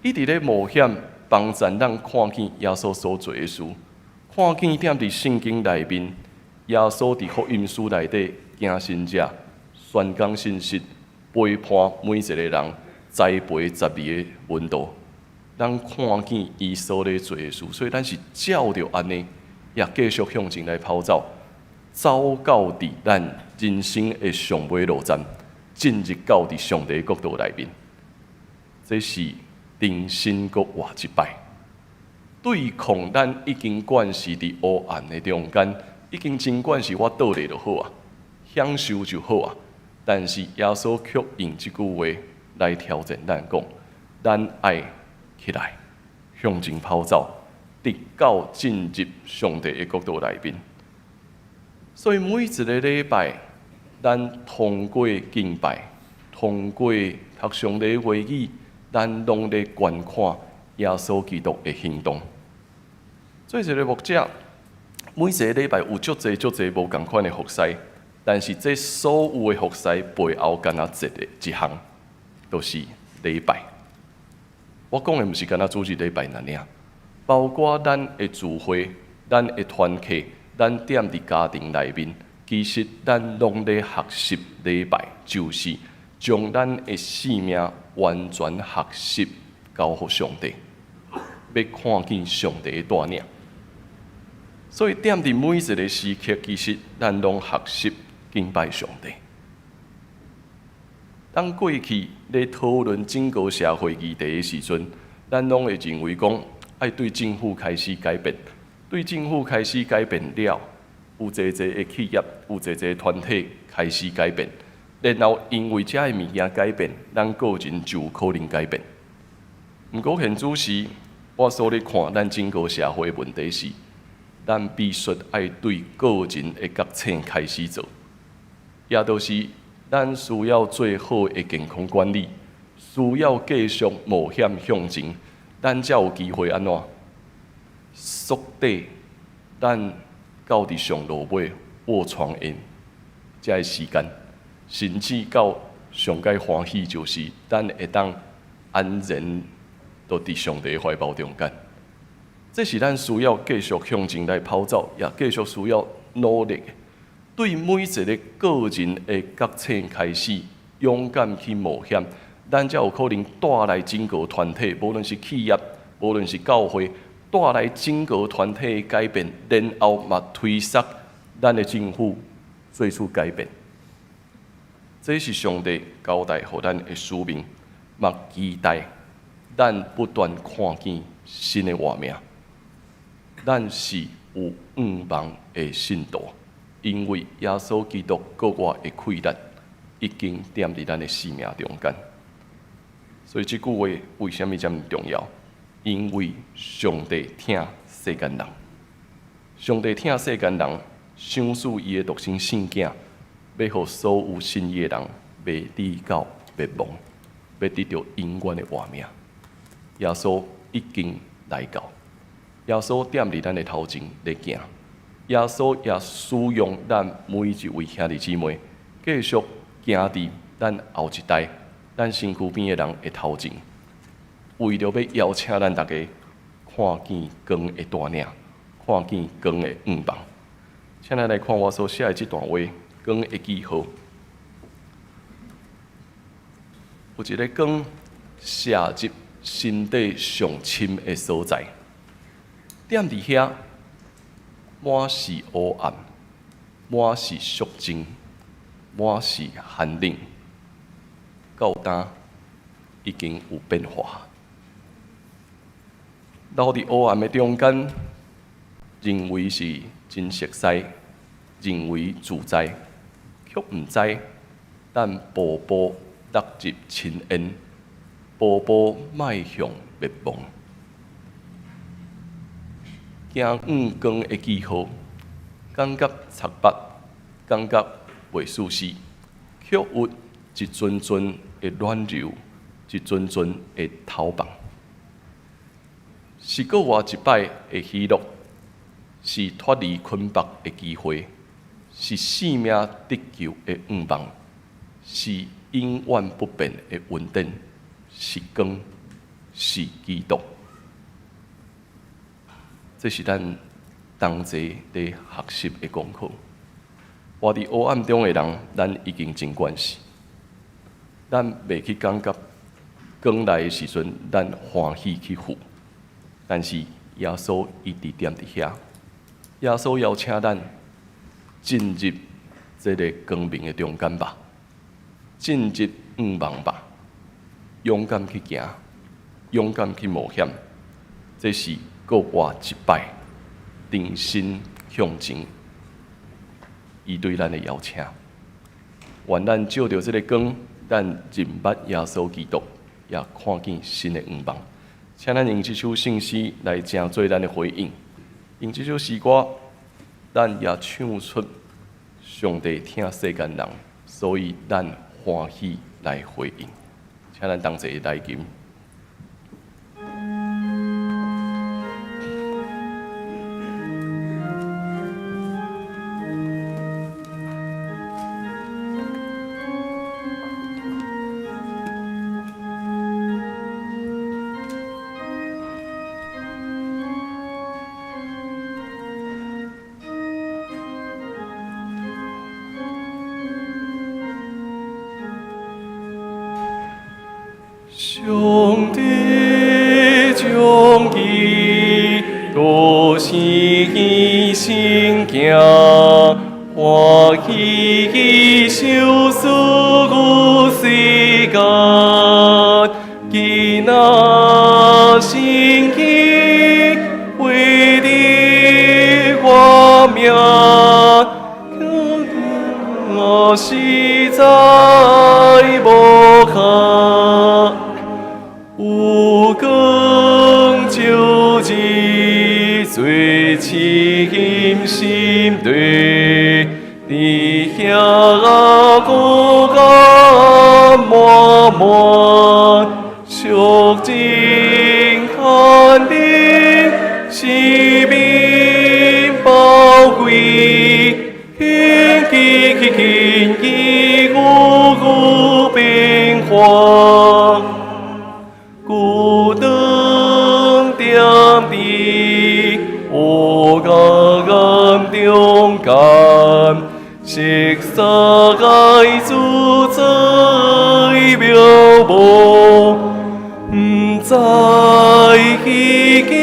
一直咧冒險，幫助咱看見耶穌所做的事，看見踮佇聖經內面，耶穌佇福音書內底行神跡、宣講信息、陪伴每一個人、栽培12个門徒，咱看見伊所咧做的事，所以咱是照著按呢，也繼續向前來跑走，走到佇咱人生的上尾路站，進入到佇上帝國度內面。這是重新閣活一擺，對抗咱已經慣是佇黑暗的中間，已經真慣是我倒咧就好啊，享受就好啊。但是耶穌卻用這句話來挑戰咱講，咱愛起來向前跑走，直到進入上帝的國度內面。所以每一個禮拜，咱通過敬拜，通過讀上帝話語，咱攏咧觀看耶穌基督的行動。做一個牧者，每一個禮拜有足濟足濟無仝款的服侍，但是這所有的服侍背後，干焦一个一項，就是禮拜。我講的毋是干焦主日禮拜爾爾，包括咱的聚會、咱的團契、咱踮佇家庭內面，其實咱攏咧學習禮拜，就是將咱的性命完全學習交予上帝，欲看見上帝的帶領。所以踮佇每一个時刻，其實咱攏學習敬拜上帝。當過去咧討論整個社會議題的時陣，咱攏會認為講，愛對政府開始改變，對政府開始改變了，有濟濟的企業，有濟濟團體開始改變，然後因為這个物件改變，咱個人就有可能改變。毋過現此時，我所咧看咱整個社會問題是，咱必須愛對個人的覺醒開始做，也就是咱需要做好的健康管理，需要繼續冒險向前，咱才有機會按怎縮短咱到佇上路尾臥床的這个時間，甚至到上蓋歡喜，就是咱會當安然都佇上帝懷抱中間。這是咱需要繼續向前來跑走，也繼續需要努力的。對每一个个人的覺醒開始，勇敢去冒險，咱才有可能帶來整個團體，無論是企業，無論是教會，帶來整個團體的改變，然後嘛推捒咱的政府做出改變。這是上帝交代予咱的使命，嘛期待咱不斷看見新的活命。咱是有向望的信徒，因為耶穌基督閣外的氣力已經踮佇咱的生命中間。所以這句話為啥物遮爾重要？因為上帝疼世間人，上帝疼世間人，賞賜伊的獨生聖子，欲予所有信伊的人，袂至到滅亡，欲得著永遠的活命。耶穌已經來到，耶穌踮佇咱的頭前咧行，耶穌也使用咱每一位兄弟姊妹，繼續行佇咱後一代、咱身軀邊的人的頭前，為著欲邀請咱逐家看見光的帶領，看見光的向望。請咱來看我所寫的這段話，光的記號。有一个光射入心底上深的所在，踮佇遐，滿是黑暗，滿是寂靜，滿是寒冷。到今已經有變化。留佇黑暗的中間，認為是真熟似，認為自在，卻毋知咱步步落入深淵，步步邁向滅亡。行向光的記號，感覺漆黑，感覺袂舒適，卻有一陣陣的暖流，一陣陣的透放，是閣活一擺的喜樂，是脫離捆縛的機會，是性命得救的向望，是永遠不變的恩典，是光，是基督。這是咱同齊咧學習的功課。活佇黑暗中的人，咱已經真慣勢。咱袂去感覺光來的時陣，咱歡喜去赴。但是耶穌一直踮佇遐，耶穌邀請咱進入這个光明的中間吧，進入向望吧，勇敢去行，勇敢去冒險。這是閣活一擺，重新向前，伊對咱的邀請。願咱照著這个光，咱認捌耶穌基督，也看見新的向望。請咱用這首聖詩來成做咱的回應。用這首詩歌，咱也唱出上帝疼世間人，所以咱歡喜來回應。請咱同齊來吟。上帝將伊獨生聖子，歡喜受賜予世間，伊若信伊，為你活命，我實在無可。有光照入最深心底，佇遐孤單滿滿，寂靜寒冷，生命寶貴，輕輕輕輕有變化。孤燈點佇黑暗中間，是熟悉自在渺茫，毋知彼经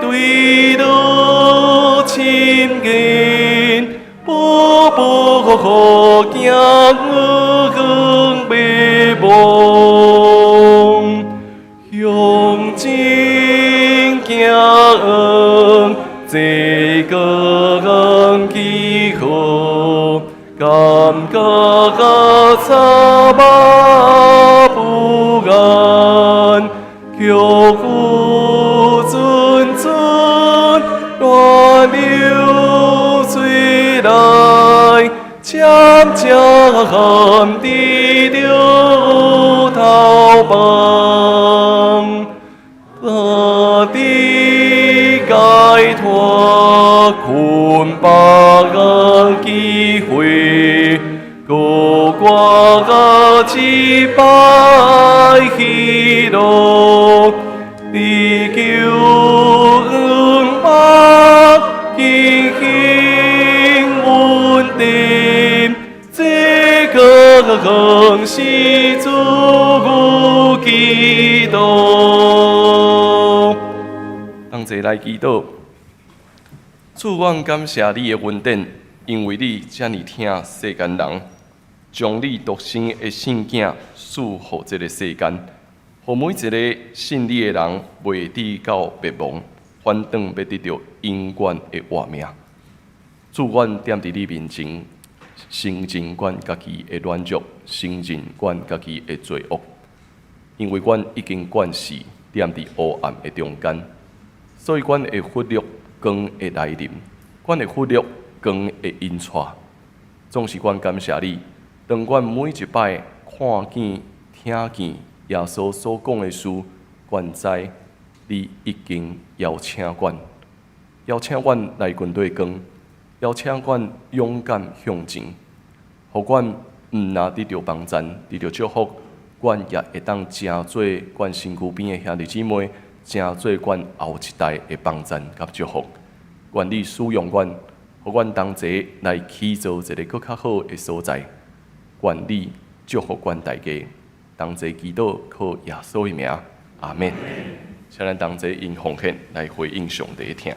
坠落深渊，步步行向灭亡，向前行，这光几何，感覺差馬不安，卻有陣陣暖流水來，漸漸得著頭幫，大地解脫捆綁機會，閣掛一擺喜樂，地球五百進行穩定，這個是主基督。同齊來祈禱，主，阮感謝你的恩典，因為你遮爾疼世間人，將你獨生的聖囝賜予這個世間，予每一個信你的人袂致到滅亡，反轉欲得著永遠的活命。主，阮踮佇你面前，承認阮家己的軟弱，承認阮家己的罪惡，因為阮已經慣勢踮佇黑暗的中間，所以阮會忽略光的來臨，阮會忽略光的引帶。總是阮感謝你，當阮每一擺看見、聽見耶穌所講的事，阮知你已經邀請阮，邀請阮來跟綴光，邀請阮勇敢向前，予阮毋若得著幫贊，得著祝福，阮也會當成做阮身軀邊的兄弟姊妹，成做阮後一代的幫贊佮祝福。願你使用阮，予阮同齊來起造一个閣較好的所在。願你祝福阮大家，同齊祈禱靠耶穌的名，阿們。請咱同齊用奉獻來回應上帝的疼。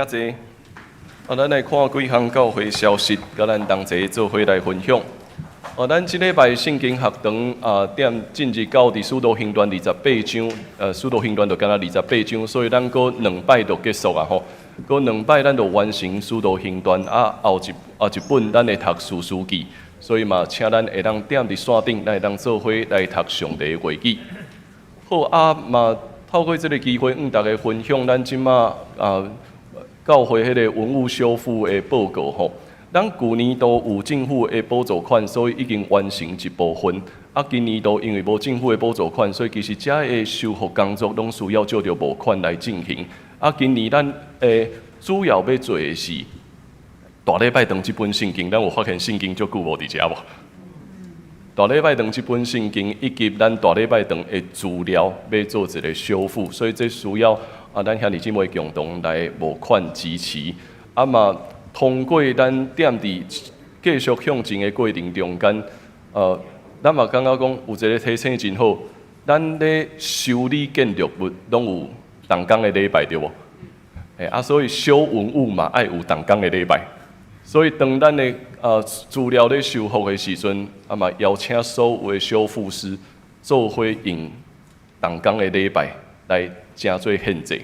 請坐。啊，咱來看幾項教會消息，佮咱同齊做伙來分享。哦，咱這禮拜聖經學堂啊，踮進入到佇使徒行傳28章，使徒行傳就敢若二十八章，所以咱閣兩擺就結束啊吼。閣兩擺咱就完成使徒行傳啊，後一本咱會讀士師記，所以嘛，請咱會當踮佇線頂，咱會當做伙來讀上帝的話語。好啊，嘛透過這个機會，向大家分享咱這馬啊教會彼个文物修復的報告吼。咱舊年度有政府的補助款，所以已經完成一部分。啊，今年度因為無政府的補助款，所以其實遮的修復工作攏需要借著募款來進行。啊，今年咱主要欲做的是大禮拜堂這本聖經，咱有發現聖經足久無佇遮無？大禮拜堂這本聖經以及咱大禮拜堂的資料，欲做一个修復，所以這需要啊，咱兄弟姊妹共同來募款支持。啊嘛，通過咱踮佇繼續向前的過程中間，咱嘛感覺講有一个提醒真好，咱咧修理建築物攏有同工的禮拜對無？啊，所以修文物嘛愛有同工的禮拜。所以當咱的資料咧修復的時陣，啊嘛邀請所有的修復師做伙用同工的禮拜來成做獻祭，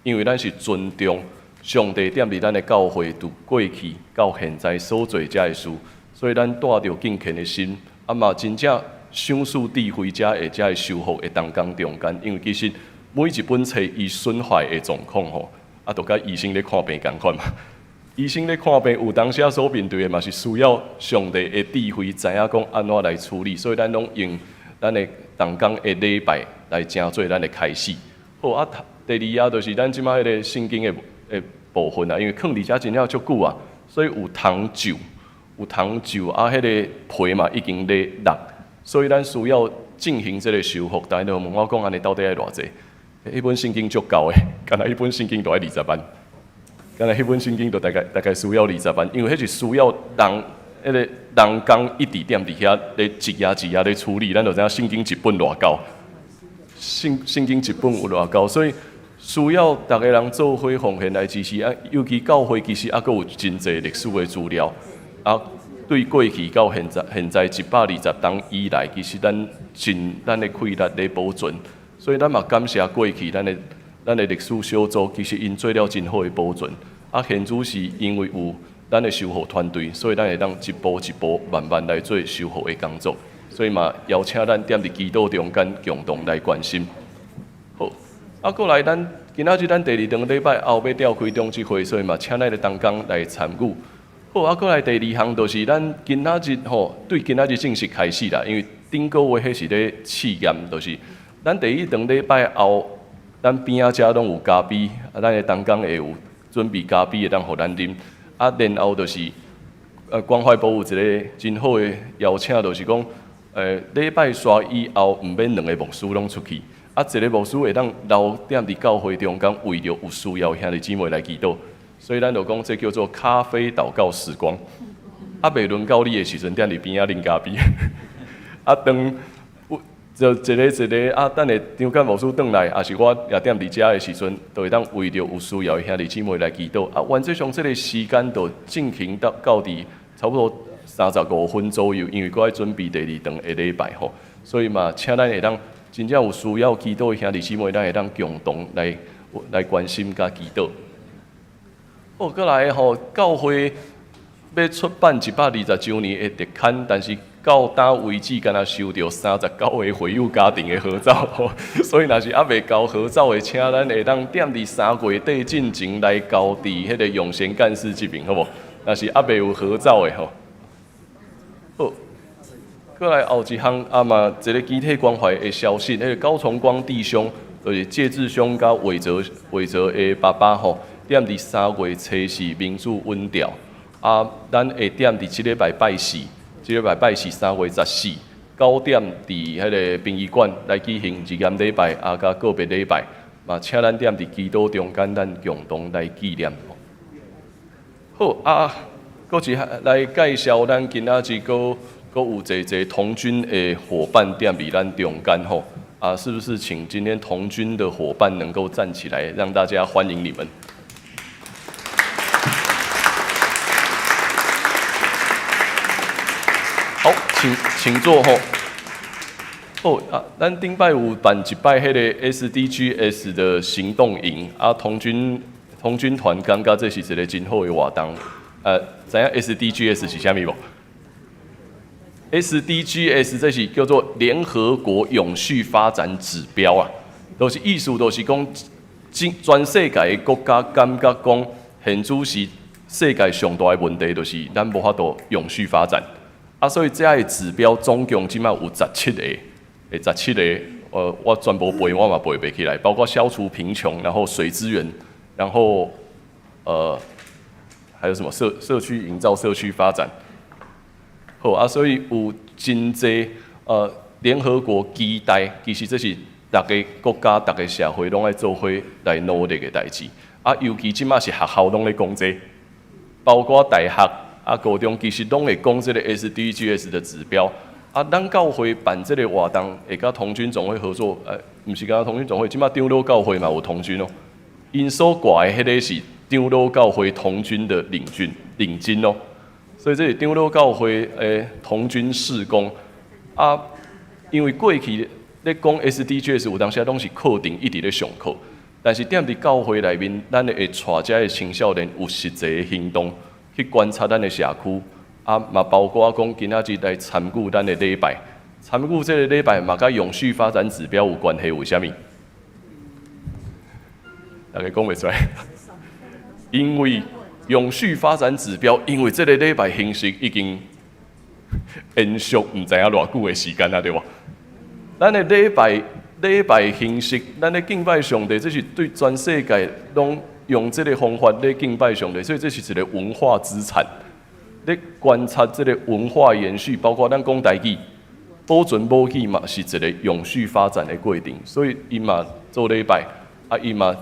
因為咱是尊重上帝踮佇咱的教會，佇過去到現在所做遮的事，所以咱帶著敬虔的心，啊嘛真正賞賜智慧，才會遮的修復的同工中間，因為其實每一本冊伊損壞的狀況吼，啊，就佮醫生咧看病仝款嘛。醫生咧看病，有當時所面對的嘛是需要上帝的智慧，知影講按怎來處理，所以咱攏用咱的同工的禮拜來成做咱的開始。好啊，第二啊，就是咱這馬彼个聖經的部分啊，因為囥佇遮真正足久啊，所以有蟲蛀，有蟲蛀啊，彼个皮嘛已經咧落，所以咱需要進行這个修復。大家就問我講，按呢到底愛偌濟？彼本聖經足厚的，敢若彼本聖經都愛20萬。敢若彼本聖經就大概需要20萬，因為彼是需要人彼个人工一直踮佇遐咧一頁一頁咧處理，咱就知影聖經一本偌厚，聖經一本有偌厚，所以需要逐个人做伙奉獻來支持啊。尤其教會其實猶閣有真濟歷史的資料啊，對過去到現在，現在120冬以來，其實咱盡咱的氣力咧保存，所以咱嘛感謝過去咱的歷史小組，其實𪜶做了真好的保存。啊，現主是因為有咱的修復團隊，所以咱會當一步一步慢慢來做修復的工作。所以嘛，邀請咱踮佇祈禱中間共同來關心。好，啊，過來咱今仔日咱第二場禮拜後欲召開長執會，所以嘛，請咱的同工來參與。好，啊，過來第二項就是咱今仔日吼，對今仔日正式開始啦，因為頂個月彼是咧試驗，就是咱第一場禮拜後，咱邊仔遮攏有咖啡，啊，咱的同工會有準備咖啡會當予咱啉。啊，然後就是，關懷部有一个真好的邀請，就是講，禮拜煞以後毋免兩个牧師攏出去，啊，一个牧師會當留踮佇教會中間，為著有需要兄弟姊妹來祈禱。所以咱就講這叫做咖啡禱告時光。啊，未輪到你的時陣，踮佇邊仔啉咖啡。啊，當有就一个一个啊，等下張干牧師轉來，抑是我也踮佇遮的時陣，就會當為著有需要的兄弟姊妹來祈禱。啊，原則上這个時間就進行到佇差不多35分左右，因為閣愛準備第二頓的禮拜吼，所以嘛，請咱會當真正有需要祈禱的兄弟姊妹，咱會當共同來關心佮祈禱。好，閣來吼，教會欲出版120週年的特刊，但是到今為止，敢若收著39个會友家庭的合照，所以若是猶未交合照的，請咱會當踮佇3月底進前來交佇彼个永賢幹事這邊，好無？若是猶未有合照的吼。好，閣來後一項啊嘛，一个肢體關懷的消息，彼个高崇光弟兄，就是介志兄佮偉哲的爸爸吼，踮佇3月初四民主穩調，啊，咱會踮佇這禮拜拜四，這禮拜拜四3月14 9點，佇彼个殯儀館來舉行預言禮拜，啊，佮告別禮拜，嘛，請咱踮佇祈禱中間，咱共同來紀念。好啊，閣一項來介紹咱今仔日閣有濟濟童軍的夥伴踮佇咱中間吼。啊，是不是請今天童軍的夥伴能夠站起來，讓大家歡迎你們？請坐吼。好啊，咱頂擺有辦一擺彼个 SDGs 的行動營啊，童軍團感覺這是一个真好的活動。知影 SDGs 是啥物無？SDGs 這是叫做聯合國永續發展指標啊，就是意思就是講，全世界的國家感覺講，現此時世界上大的問題就是咱無法度永續發展，啊，所以這个指標總共這擺有十七个，十七个，我全部背我嘛背袂起來，包括消除貧窮，然後水資源，然後還有什麼社區營造、社區發展。好啊，所以有真濟聯合國期待，其實這是逐个國家、逐个社會攏愛做伙來努力的代誌。啊，尤其這擺是學校攏咧講這個，包括大學啊、高中，其實攏會講這个 SDGs 的指標。啊，咱教會辦這个活動，會佮童軍總會合作，毋是佮童軍總會，這擺長老教會嘛有童軍哦。𪜶所掛的彼个是長老教會童軍的領巾哦。所以這是長老教會的童軍事工啊，因為過去咧講 SDGs 有當時攏是課程一直咧上課，但是踮佇教會內面，咱會帶遮的青少年有實際的行動去觀察咱的社區，啊，嘛包括講今仔日來參與咱的禮拜，參與這个禮拜嘛，佮永續發展指標有關係，為啥物？大家講袂出來，因為永續發展指標，因為這个禮拜形式已經延續毋知影偌久的時間啊，對無？咱的禮拜形式，咱咧敬拜上帝，這是對全世界攏用這个方法咧敬拜上帝，所以這是一个文化資產。咧觀察這个文化延續，包括咱講台語，保存母語嘛是一个永續發展的過程，所以伊嘛做禮拜，啊伊嘛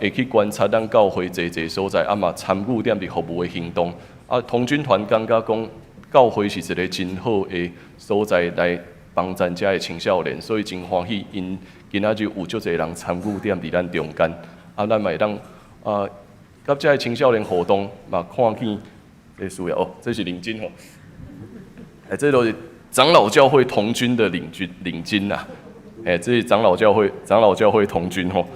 會去觀察咱教會濟濟所在，啊嘛參與踮佇服務的行動。啊，童軍團感覺講教會是一个真好的所在來幫贊遮的青少年，所以真歡喜，𪜶今仔日有足濟人參與踮佇咱中間。啊，咱嘛會當啊，佮遮的青少年互動嘛，看見這需要哦，這是領巾吼。這都是長老教會童軍的領巾啦。這是長老教會童軍吼。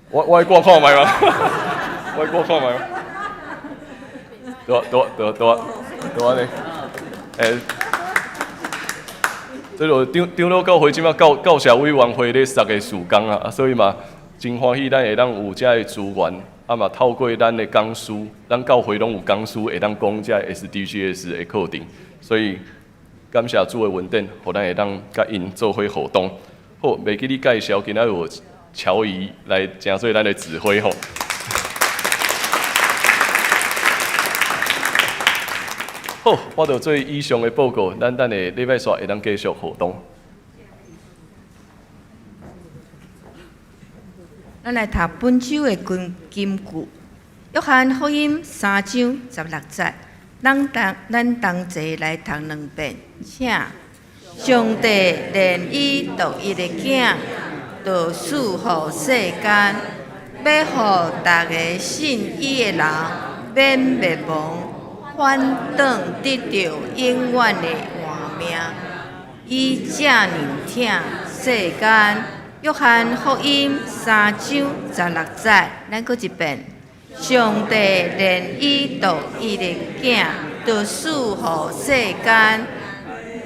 我愛掛看覓嗎？我愛掛看覓嗎？對對對對對按呢。這就長老教會這擺教社委員會咧設的事工啊，所以嘛真歡喜，咱會當有遮的資源，啊嘛透過咱的講師，咱教會攏有講師會當講遮 SDGs 的課程，所以感謝主的恩典，予咱會當佮𪜶做伙互動。好，袂記你介紹，今仔日有喬怡來成做咱的指揮吼。好，我就做以上的報告，咱等下禮拜煞會當繼續互動。咱來讀本週的金句，約翰福音3章16節，咱同齊來讀兩遍，請。上帝連伊獨一的囝，就賜予世間，欲予逐个信伊的人免滅亡，反轉得著永遠的活命。伊這爾疼世間。約翰福音3章16節，咱閣一遍。上帝連伊獨一的囝，就賜予世間，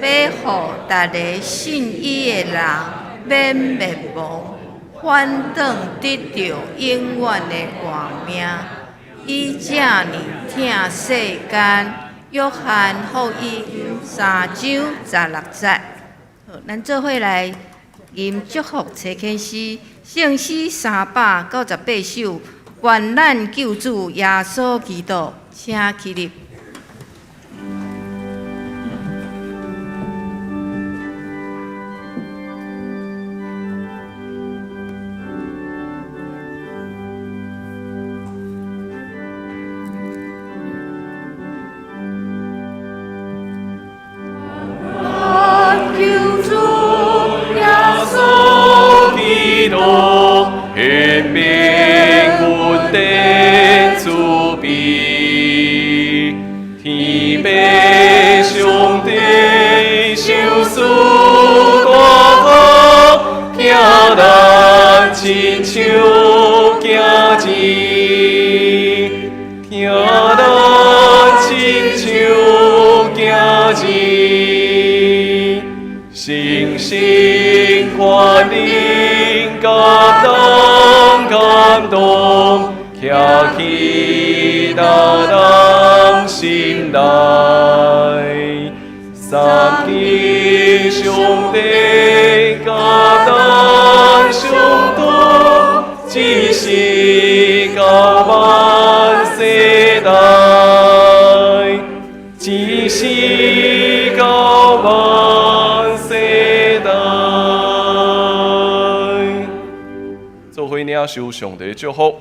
欲予逐个信伊的人免滅亡，反轉得著永遠的活命。伊這爾疼世間。約翰福音3章16節。好，咱做伙來吟祝福齊天詩，聖詩398首。願咱救主耶穌基督，請起立。救主耶穌基督，顯明恩典慈悲，疼咱親像囝兒，誠實寬仁佮咱感動，徛起咱人心內。三一上帝佮咱相拄，一世到萬世代，一世到萬世代。做伙領受上帝祝福，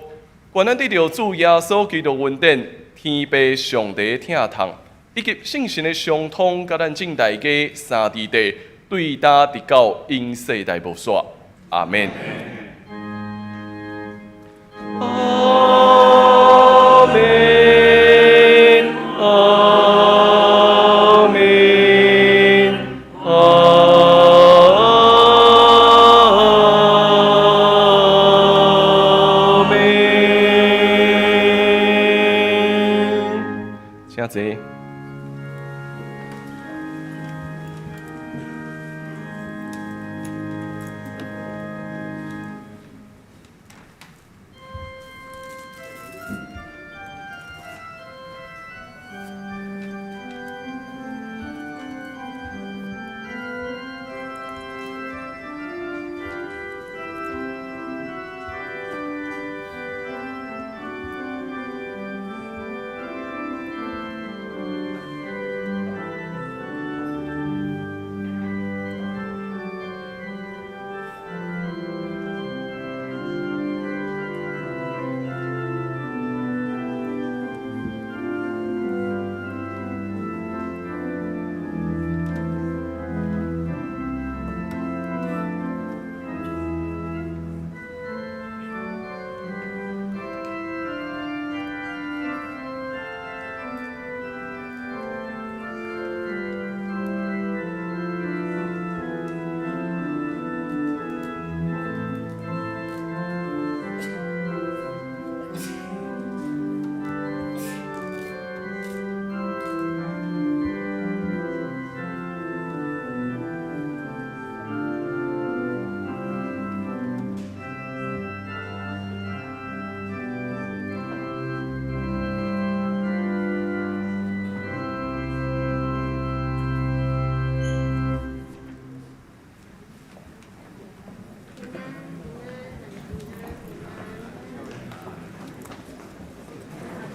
願咱得著主耶穌基督恩典，天父上帝疼痛，以及聖神的相通，佮咱眾大家三弟弟，對今直到永世代無煞。阿門。阿門，阿門，阿門。請坐。